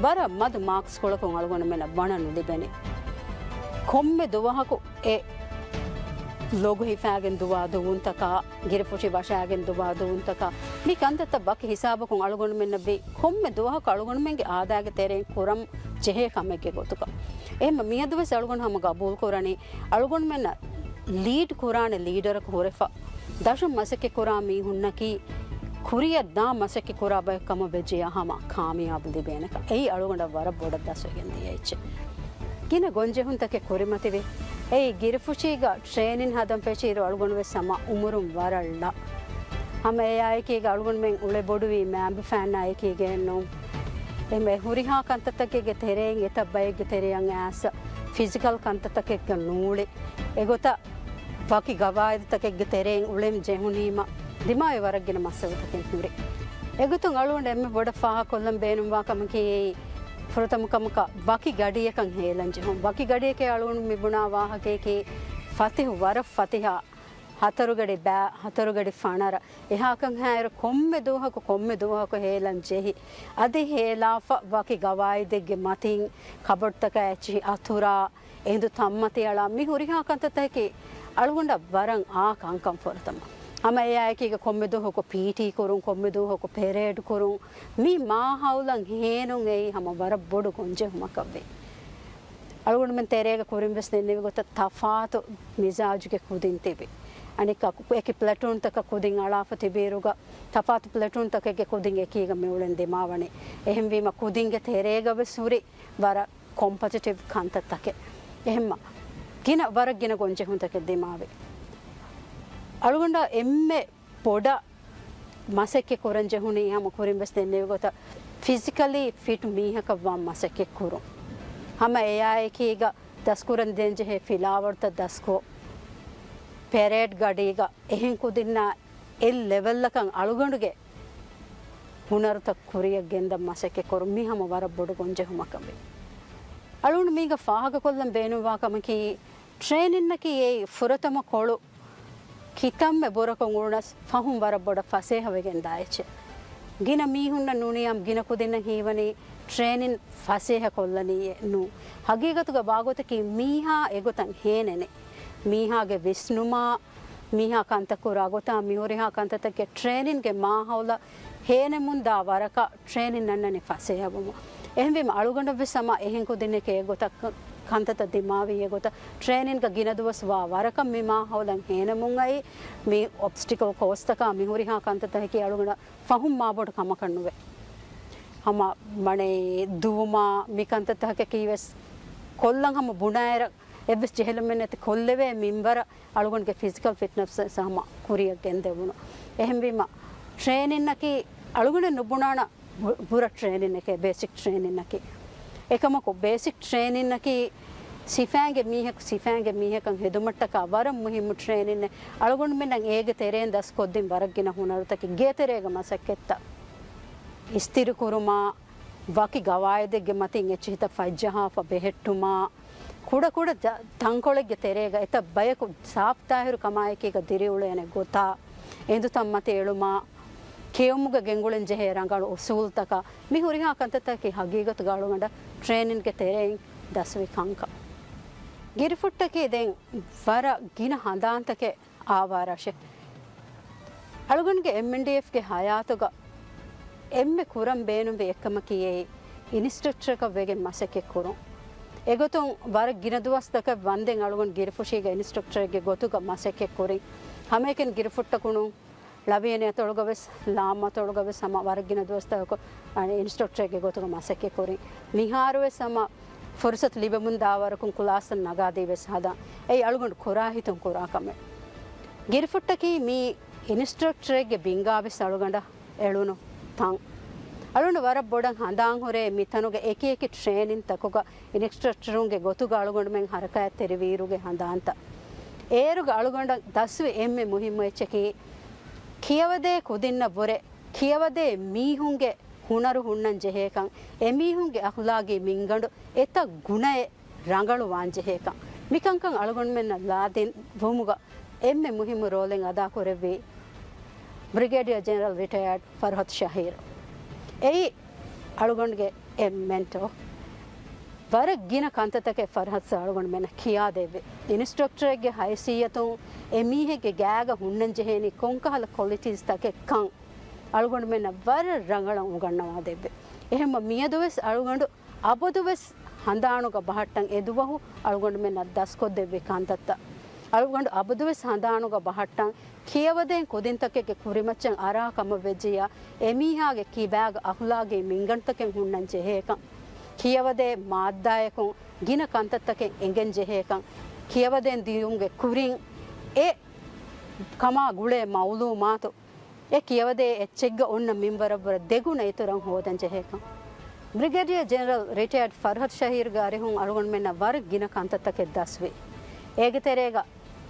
ވަރަށް މަދު މާކްސްކޮޅަކުން އަޅުގަނޑުމެންނަށް ވަނަ ނުލިބެނީ. ކޮންމެ ދުވަހަކު އެ ލޮގު ހިފާގެން ދުވާ ދުވުންތަކާ، ގިރިފުށި ވަށާގެން ދުވާ ދުވުންތަކާ، މި ކަންތައްތައް ވަކި ހިސާބަކުން އަޅުގަނޑުމެންނަށް ވީ. ކޮންމެ ދުވަހަކު އަޅުގަނޑުމެންގެ އާދައިގެ ތެރެއިން ކުރަން ޖެހޭ ކަމެއްގެ ގޮތުގަ. އެހެންމަ މިއަދުވެސް އަޅުގަނޑު ހަމަ ގަބޫލު ކުރަނީ، އަޅުގަނޑުމެންނަށް ލީޑް ކުރާނެ ލީޑަރަކު ހުރެފަ، ދަށުން މަސައްކަތް ކުރާ މީހުންނަކީ، ކުރިއަށް ދާ މަސައްކަތް ކުރާ ބައެއް ކަމަށް ވެއްޖިއްޔާ ހަމަ ކާމިޔާބު ލިބޭނެކަން. އެއީ އަޅުގަނޑަށް ވަރަށް ބޮޑަށް ދަސްވެގެން ދިޔަ އެއްޗެއް. ގިނަ ގޮންޖެހުންތަކެއް ކުރިމަތިވި. އެއީ ގިރިފުށީގަ ޓްރޭނިން ހަދަން ފެށިއިރު އަޅުގަނޑު ވެސް ހަމަ އުމުރުން ވަރަށް ޅަ. ހަމަ އެއާއެކީގަ އަޅުގަނޑުމެން އުޅެ ބޮޑުވީ މާބިފައިންނާ އެކީގައެއްނު. އެހެންވެ ހުރިހާ ކަންތައްތަކެއްގެ ތެރެއިން އެތައް ބައެއްގެ ތެރެއަށް އައިސް ފިޒިކަލް ކަންތައްތަކެއްގަ ނޫޅި. އެގޮތަށް ވަކި ގަވާއިދުތަކެއްގެ ތެރެއިން އުޅެން ޖެހުނީމަ ދިމާވި ވަރަށް ގިނަ މައްސަލަތަކެއް ހުރި. އެގޮތުން އަޅުގަނޑު އެންމެ ބޮޑަށް ފާހަގަކޮށްލަން ބޭނުންވާ ކަމަކީ އެއީ ފުރަތަމަ ކަމަކަށް ވަކި ގަޑިއަކަށް ހޭލަން ޖެހުން. ވަކި ގަޑިއެކޭ އަޅުގަނޑު މި ބުނާ ވާހަކަޔަކީ ފަތިހު ވަރަށް ފަތިހާ ހަތަރުގަޑި ބާ، ހަތަރުގަޑި ފަނަރަ. އެހާކަން ހާއިރު ކޮންމެ ދުވަހަކު، ކޮންމެ ދުވަހަކު ހޭލަން ޖެހި، އަދި ހޭލާފަ ވަކި ގަވާއިދެއްގެ މަތިން ކަބަޑުތަކާ އެއްޗިހި އަތުރާ، އެނދު ތަންމަތި އަޅާ، މި ހުރިހާ ކަންތައްތަކަކީ އަޅުގަނޑަށް ވަރަށް އާ ކަންކަން ފުރަތަމަ. ހަމަ އެއާއެކީގަ ކޮންމެ ދުވަހަކު ޕީޓީ ކުރުން، ކޮންމެ ދުވަހަކު ޕެރޭޑް ކުރުން، މި މާހައުލަށް ހޭނުން އެއީ ހަމަ ވަރަށް ބޮޑު ގޮންޖެހުމަކަށްވޭ. އަޅުގަނޑުމެން ތެރޭގަ ކުރިން ވެސް ދެންނެވި ގޮތަށް ތަފާތު މިޒާޖުގެ ކުދިން ތިބި. އަނެއްކާ އެކި ޕްލެޓޫންތަކަށް ކުދިން އަޅާފަ ތިބިއިރުގަ، ތަފާތު ޕްލެޓޫންތަކެއްގެ ކުދިން އެކީގަ މިއުޅެން ދިމާވަނީ. އެހެންވީމަ ކުދިންގެ ތެރޭގަ ވެސް ހުރި ވަރަށް ކޮމްޕެޓިޓިވް ކަންތައްތަކެއް. އެހެންމަ ގިނަ، ވަރަށް ގިނަ ގޮންޖެހުންތަކެއް ދިމާވި. އަޅުގަނޑަށް އެންމެ ބޮޑަށް މަސައްކަތް ކުރަން ޖެހުނީ ހަމަ ކުރިން ވެސް ދެންނެވި ގޮތަށް ފިޒިކަލީ ފިޓް މީހަކަށް ވާން މަސައްކަތް ކުރުން. ހަމަ އެއާއެކީގަ ދަސްކުރަން ދޭންޖެހޭ ފިލާވަޅުތައް ދަސްކޮށް، ޕެރޭޑް ގަޑީގަ އެހެން ކުދިންނާ އެއް ލެވެލްއަކަށް އަޅުގަނޑުގެ ހުނަރުތައް ކުރިއަށް ގެންދަން މަސައްކަތް ކުރުން މި ހަމަ ވަރަށް ބޮޑު ގޮންޖެހުމަކަށްވޭ. އަޅުގަނޑު މީގަ ފާހަގަކޮށްލަން ބޭނުންވާ ކަމަކީ، ޓްރޭނިންއަކީ އެއީ ފުރަތަމަ ކޮޅު ކިތަންމެ ބުރަކޮށް އުޅުނަސް ފަހުން ވަރަށް ބޮޑަށް ފަސޭހަވެގެން ދާ އެއްޗެއް. ގިނަ މީހުންނަށް ނޫނީ އާއްމު ގިނަ ކުދިންނަށް ހީވަނީ ޓްރޭނިން ފަސޭހަ ކޮށްލަނީއޭ ނޫ. ހަގީގަތުގަ ވާގޮތަކީ މީހާ އެގޮތަށް ހޭނެނޭ. މީހާގެ ވިސްނުމާ، މީހާ ކަންތައް ކުރާ ގޮތާ، މިހުރިހާ ކަންތައްތަކެއް ޓްރޭނިންގެ މާހައުލަށް ހޭނެމުންދާ ވަރަކަށް ޓްރޭނިން އަންނަނީ ފަސޭހަވުމަށް. އެހެންވީމަ އަޅުގަނޑަށްވެސް ހަމަ އެހެން ކުދިންނެކޭ އެގޮތަށް ކަންތައްތައް ދިމާވީ އެގޮތަށް ޓްރޭނިންގަ ގިނަ ދުވަސް ވާ ވަރަކަށް މި މާހައުލަށް ހޭނެމުން އައި، މި އޮބްސްޓިކަލް ކޯސްތަކާ މިހުރިހާ ކަންތައްތަކަކީ އަޅުގަނޑަށް ފަހުން މާބޮޑު ކަމަކަށް ނުވޭ. ހަމަ މަނޭ ދުވުމާ މި ކަންތައްތަކަކީ ވެސް ކޮށްލަން ހަމަ ބުނާއިރަށް އެއްވެސް ޖެހިލުމެއް ނެތި ކޮށްލެވޭ މިންވަރަށް އަޅުގަނޑުގެ ފިޒިކަލް ފިޓްނަސް ވެސް ހަމަ ކުރިއަށް ގެންދެވުނު. އެހެންވީމަ ޓްރޭނިންއަކީ އަޅުގަނޑަށް ނުބުނާނަ ބު-، ބުރަ ޓްރޭނިންއެކޭ، ބޭސިކް ޓްރޭނިންއަކީ. އެކަމަކު ބޭސިކް ޓްރޭނިންއަކީ ސިފައިންގެ މީހަކު ސިފައިންގެ މީހަކަށް ހެދުމަށްޓަކާ ވަރަށް މުހިއްމު ޓްރޭނިންއެއް. އަޅުގަނޑުމެންނަށް އޭގެ ތެރެއިން ދަސްކޮށްދިން ވަރަށް ގިނަ ހުނަރުތަކެއް. ގޭތެރޭގަ މަސައްކަތްތައް، އިސްތިރިކުރުމާ، ވަކި ގަވާއިދެއްގެ މަތިން އެއްޗިހިތައް ފަތްޖަހާފަ ބެހެއްޓުމާ، ކުޑަކުޑަ ތަންކޮޅެއްގެ ތެރޭގަ އެތައް ބަޔަކު ސާފުތާހިރު ކަމާއެކީގަ ދިރިއުޅޭނެ ގޮތާ، އެނދުތައް މަތި އެޅުމާ، ކިޔުމުގަ ގެންގުޅެން ޖެހޭ ރަނގަޅު އުސޫލުތަކާ، މި ހުރިހާ ކަންތައްތަކަކީ ހަގީގަތުގަ އަޅުގަނޑަށް ޓްރޭނިންގެ ތެރެއިން ދަސްވި ކަންކަން. ގިރިފުއްޓަކީ ދެން ވަރަށް ގިނަ ހަނދާންތަކެއް އާވާރަށެ. އަޅުގަނޑުގެ އެމްއެންޑީއެފްގެ ހަޔާތުގަ އެންމެ ކުރަން ބޭނުންވި އެއްކަމަކީ އެއީ އިންސްޓްރަކްޓަރަކަށް ވެގެން މަސައްކަތް ކުރުން. އެގޮތުން ވަރަށް ގިނަ ދުވަސްތަކަށް ވަންދެން އަޅުގަނޑު ގިރިފުށީގަ އިންސްޓްރަކްޓަރެއްގެ ގޮތުގަ މަސައްކަތް ކުރިން. ހަމައެކަނި ގިރިފުއްޓަކުނު ޅަވިޔަނި އަތޮޅުގަވެސް، ލާމް އަތޮޅުގަވެސް ހަމަ ވަރަށް ގިނަ ދުވަސްތަކަކު އިންސްޓްރަކްޓަރެއްގެ ގޮތުގަ މަސައްކަތް ކުރިން. މިހާރުވެސް ހަމަ ފުރުސަތު ލިބެމުންދާ ވަރަކުން ކްލާސްތައް ނަގާދީވެސް ހަދާ. އެއީ އަޅުގަނޑު ކުރާ ހިތުން ކުރާ ކަމެއް. ގިރިފުއްޓަކީ މީ އިންސްޓްރަކްޓަރެއްގެ ބިންގާވެސް އަޅުގަނޑަށް އެޅުނު ތަން. އަޅުގަނޑު ވަރަށް ބޮޑަށް ހަނދާން ހުރޭ މިތަނުގެ އެކި އެކި ޓްރޭނިން ތަކުގަ އިންސްޓްރަކްޓަރުންގެ ގޮތުގަ އަޅުގަނޑުމެން ހަރަކާތްތެރިވިއިރުގެ ހަނދާންތައް. އޭރުގަ އަޅުގަނޑަށް ދަސްވި އެންމެ މުހިއްމު އެއްޗަކީ، ކިޔަވަދޭ ކުދިންނަށް ވުރެ ކިޔަވަދޭ މީހުންގެ ހުނަރު ހުންނަން ޖެހޭކަން، އެމީހުންގެ އަޚްލާގީ މިންގަނޑު އެތައް ގުނައެއް ރަނގަޅުވާން ޖެހޭކަން. މިކަންކަން އަޅުގަނޑުމެންނަށް ލާދިން ވުމުގަ އެންމެ މުހިއްމު ރޯލެއް އަދާކުރެއްވީ ބްރިގޭޑިއަރ ޖެނެރަލް ރިޓަޔާޑް ފަރްހަދް ޝަހީރު. އެއީ އަޅުގަނޑުގެ އެއް މެންޓޯ. ވަރަށް ގިނަ ކަންތައްތަކެއް ފަރްހަދް ސާ އަޅުގަނޑުމެންނަށް ކިޔާދެއްވި. އިންސްޓްރަކްޓަރެއްގެ ހައިސިއްޔަތުން އެ މީހެއްގެ ގާގަ ހުންނަން ޖެހޭނީ ކޮންކަހަލަ ކޮލިޓީސް ތަކެއް ކަން އަޅުގަނޑުމެންނަށް ވަރަށް ރަނގަޅަށް އުނގަންނަވާ ދެއްވި. އެހެންމަ މިއަދުވެސް އަޅުގަނޑު އަބަދުވެސް ހަނދާނުގަ ބަހައްޓަން އެ ދުވަހު އަޅުގަނޑުމެންނަށް ދަސްކޮށްދެއްވި ކަންތައްތައް. އަޅުގަނޑު އަބަދުވެސް ހަނދާނުގަ ބަހައްޓަން ކިޔަވަދޭން ކުދިންތަކެއްގެ ކުރިމައްޗަށް އަރާ ކަމަށް ވެއްޖިއްޔާ، އެމީހާގެ ކިބާގަ އަޚްލާގީ މިންގަނޑުތަކެއް ހުންނަން ޖެހޭކަން، ކިޔަވަދޭ މާއްދާޔަކުން ގިނަ ކަންތައްތަކެއް އެނގެން ޖެހޭކަން، ކިޔަވަދޭން ދިޔުމުގެ ކުރިން އެ ކަމާ ގުޅޭ މައުލޫމާތު އެ ކިޔަވަދޭ އެއްޗެއްގަ އޮންނަ މިންވަރަށްވުރެ ދެގުނަ އިތުރަށް ހޯދަން ޖެހޭކަން. ބްރިގޭޑިއަރ ޖެނެރަލް ރިޓަޔާޑް ފަރްހަދް ޝަހީރުގެ އަރިހުން އަޅުގަނޑުމެންނަށް ވަރަށް ގިނަ ކަންތައްތަކެއް ދަސްވި. އޭގެ ތެރޭގަ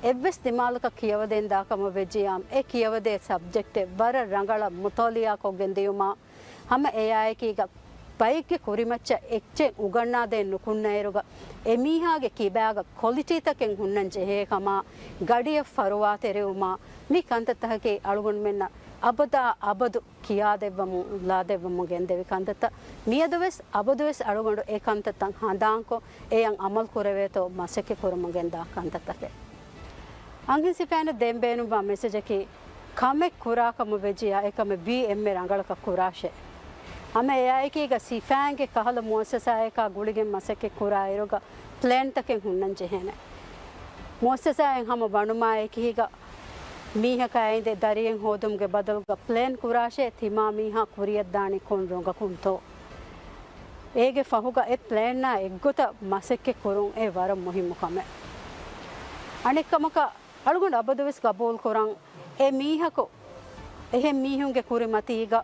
އެއްވެސް ދިމާލަކަށް ކިޔަވަދޭން ދާކަމަށް ވެއްޖިއްޔާ، އެ ކިޔަވަދޭ ސަބްޖެކްޓެއް ވަރަށް ރަނގަޅަށް މުތާލިއާ ކޮށްގެން ދިޔުމާ، ހަމަ އެއާއެކީގަ ބައެއްގެ ކުރިމައްޗަށް އެއްޗެއް އުނގަންނާދޭން ނުކުންނައިރުގަ، އެމީހާގެ ކިބާގަ ކޮލިޓީތަކެއް ހުންނަން ޖެހޭ ކަމާ، ގަޑިއަށް ފަރުވާތެރިވުމާ، މި ކަންތައްތަކަކީ އަޅުގަނޑުމެންނަށް އަބަދާ އަބަދު ކިޔާދެއްވަމުން، ލާދެއްވަމުން ގެންދެވި ކަންތައްތައް. މިއަދުވެސް އަބަދުވެސް އަޅުގަނޑު އެ ކަންތައްތައް ހަނދާންކޮށް، އެޔަށް އަމަލު ކުރެވޭތޯ މަސައްކަތް ކުރަމުން ގެންދާ ކަންތައްތަކެއް. އަންހެން ސިފައިންނަށް ދޭން ބޭނުންވާ މެސެޖަކީ، ކަމެއް ކުރާކަމަށް ވެއްޖިއްޔާ އެކަމެއް ވީ އެންމެ ރަނގަޅަކަށް ކުރާށޭ. ހަމަ އެއާއެކީގަ ސިފައިންގެ ކަހަލަ މުއައްސަސާއަކާ ގުޅިގެން މަސައްކަތް ކުރާއިރުގަ ޕްލޭންތަކެއް ހުންނަން ޖެހޭނެ. މުއައްސަސާއެއް ހަމަ ވަނުމާ އެކީގަ މީހަކާ އިނދެ ދަރިއެއް ހޯދުމުގެ ބަދަލުގަ ޕްލޭން ކުރާށޭ، ތިމާ މީހާ ކުރިއަށްދާނީ ކޮން ރޮނގަކުންތޯ؟ އޭގެ ފަހުގަ އެ ޕްލޭންއާ އެއްގޮތަށް މަސައްކަތް ކުރުން އެ ވަރަށް މުހިއްމު ކަމެއް. އަނެއްކަމަކަށް، އަޅުގަނޑު އަބަދުވެސް ގަބޫލު ކުރަން، އެ މީހަކު އެހެން މީހުންގެ ކުރިމަތީގަ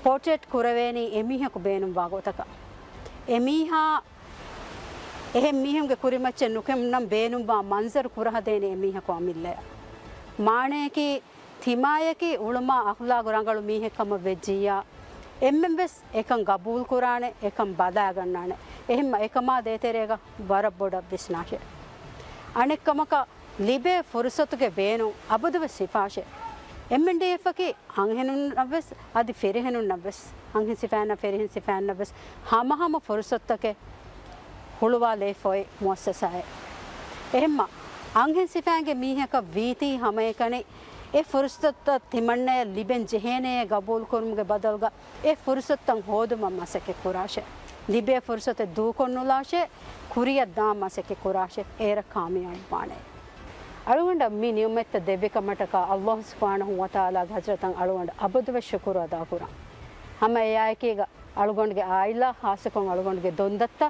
ޕޯޓްރޭޓް ކުރެވޭނީ އެމީހަކު ބޭނުންވާ ގޮތަކަށް. އެމީހާ އެހެން މީހުންގެ ކުރިމައްޗަށް ނުކެނޑުނަން ބޭނުންވާ މަންޒަރު ކުރަހަދޭނީ އެމީހަކު އަމިއްލަޔަށް. މާނަޔަކީ، ތިމާޔަކީ އުޅުމާ އަޚްލާގު ރަނގަޅު މީހެއް ކަމަށް ވެއްޖިއްޔާ، އެންމެންވެސް އެކަން ގަބޫލުކުރާނެ، އެކަން ބަލާގަންނާނެ. އެހެންމަ އެކަމާ ދޭތެރޭގަ ވަރަށް ބޮޑަށް ވިސްނާށޭ. އަނެއްކަމަކަށް، ލިބޭ ފުރުސަތުގެ ބޭނުން އަބަދުވެސް ހިފާށޭ. އެމްއެންޑީއެފްއަކީ އަންހެނުންނަށްވެސް އަދި ފިރިހެނުންނަށްވެސް، އަންހެން ސިފައިންނަށް ފިރިހެން ސިފައިންނަށްވެސް ހަމަހަމަ ފުރުސަތުތަކެއް ހުޅުވާލައިފައި މުއައްސަސާއެއް. އެހެންމަ އަންހެން ސިފައިންގެ މީހަކަށް ވީތީ ހަމައެކަނި އެ ފުރުސަތުތައް ތިމަންނަޔަށް ލިބެން ޖެހޭނޭ ގަބޫލުކުރުމުގެ ބަދަލުގަ އެ ފުރުސަތުތައް ހޯދުމަށް މަސައްކަތް ކުރާށޭ. ލިބޭ ފުރުސަތެއް ދޫކޮށްނުލާށޭ، ކުރިއަށް ދާން މަސައްކަތް ކުރާށޭ، އޭރަށް ކާމިޔާބުވާނެ. އަޅުގަނޑަށް މި ނިޢުމަތްތައް ދެއްވި ކަމަށްޓަކާ އައްލާހު ސުބްޙާނަހޫ ވަތަޢާލާގެ ޙަޟްރަތަށް އަޅުގަނޑު އަބަދުވެސް ޝުކުރު އަދާކުރަން. ހަމަ އެއާއެކީގަ އަޅުގަނޑުގެ ޢާއިލާ، ޚާއްޞަކޮށް އަޅުގަނޑުގެ ދޮންދައްތަ،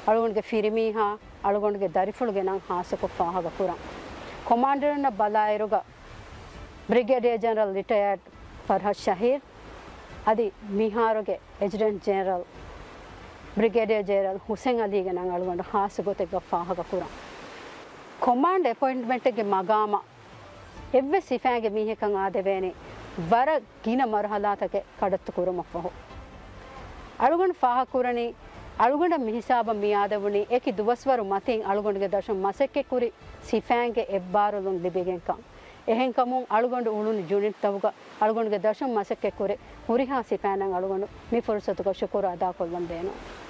އަޅުގަނޑުގެ ފިރިމީހާ، އަޅުގަނޑުގެ ދަރިފުޅުގެ ނަން ޚާއްޞަކޮށް ފާހަގަކުރަން. ކޮމާންޑަރުންނަށް ބަލާއިރުގަ ބްރިގޭޑިއަރ ޖެނެރަލް ރިޓަޔާޑް ފަރްހަދް ޝަހީރް، އަދި މިހާރުގެ އެޖުޓެންޓް ޖެނެރަލް ބްރިގޭޑިއަރ ޖެނެރަލް ހުސެން އަލީގެ ނަން އަޅުގަނޑު ޚާއްޞަ ގޮތެއްގަ ފާހަގަ ކުރަން. ކޮމާންޑް އެޕޮއިންޓްމަންޓެއްގެ މަގާމަށް އެއްވެސް ސިފައިންގެ މީހަކަށް އާދެވޭނެ ވަރަށް ގިނަ މަރުހަލާތަކެއް ކަޑައްތު ކުރުމަށްފަހު. އަޅުގަނޑު ފާހަގަކުރަނީ، އަޅުގަނޑަށް މިހިސާބަށް މި އާދެވުނީ އެކި ދުވަސްވަރު މަތިން އަޅުގަނޑުގެ ދަށުން މަސައްކަތްކުރި ސިފައިންގެ އެއްބާރުލުން ލިބިގެންކަން. އެހެންކަމުން އަޅުގަނޑު އުޅުނު ޔުނިޓްތަކުގަ އަޅުގަނޑުގެ ދަށުން މަސައްކަތްކުރި ހުރިހާ ސިފައިންނަށް އަޅުގަނޑު މި ފުރުސަތުގަ ޝުކުރު އަދާކޮށްލަން ބޭނުން.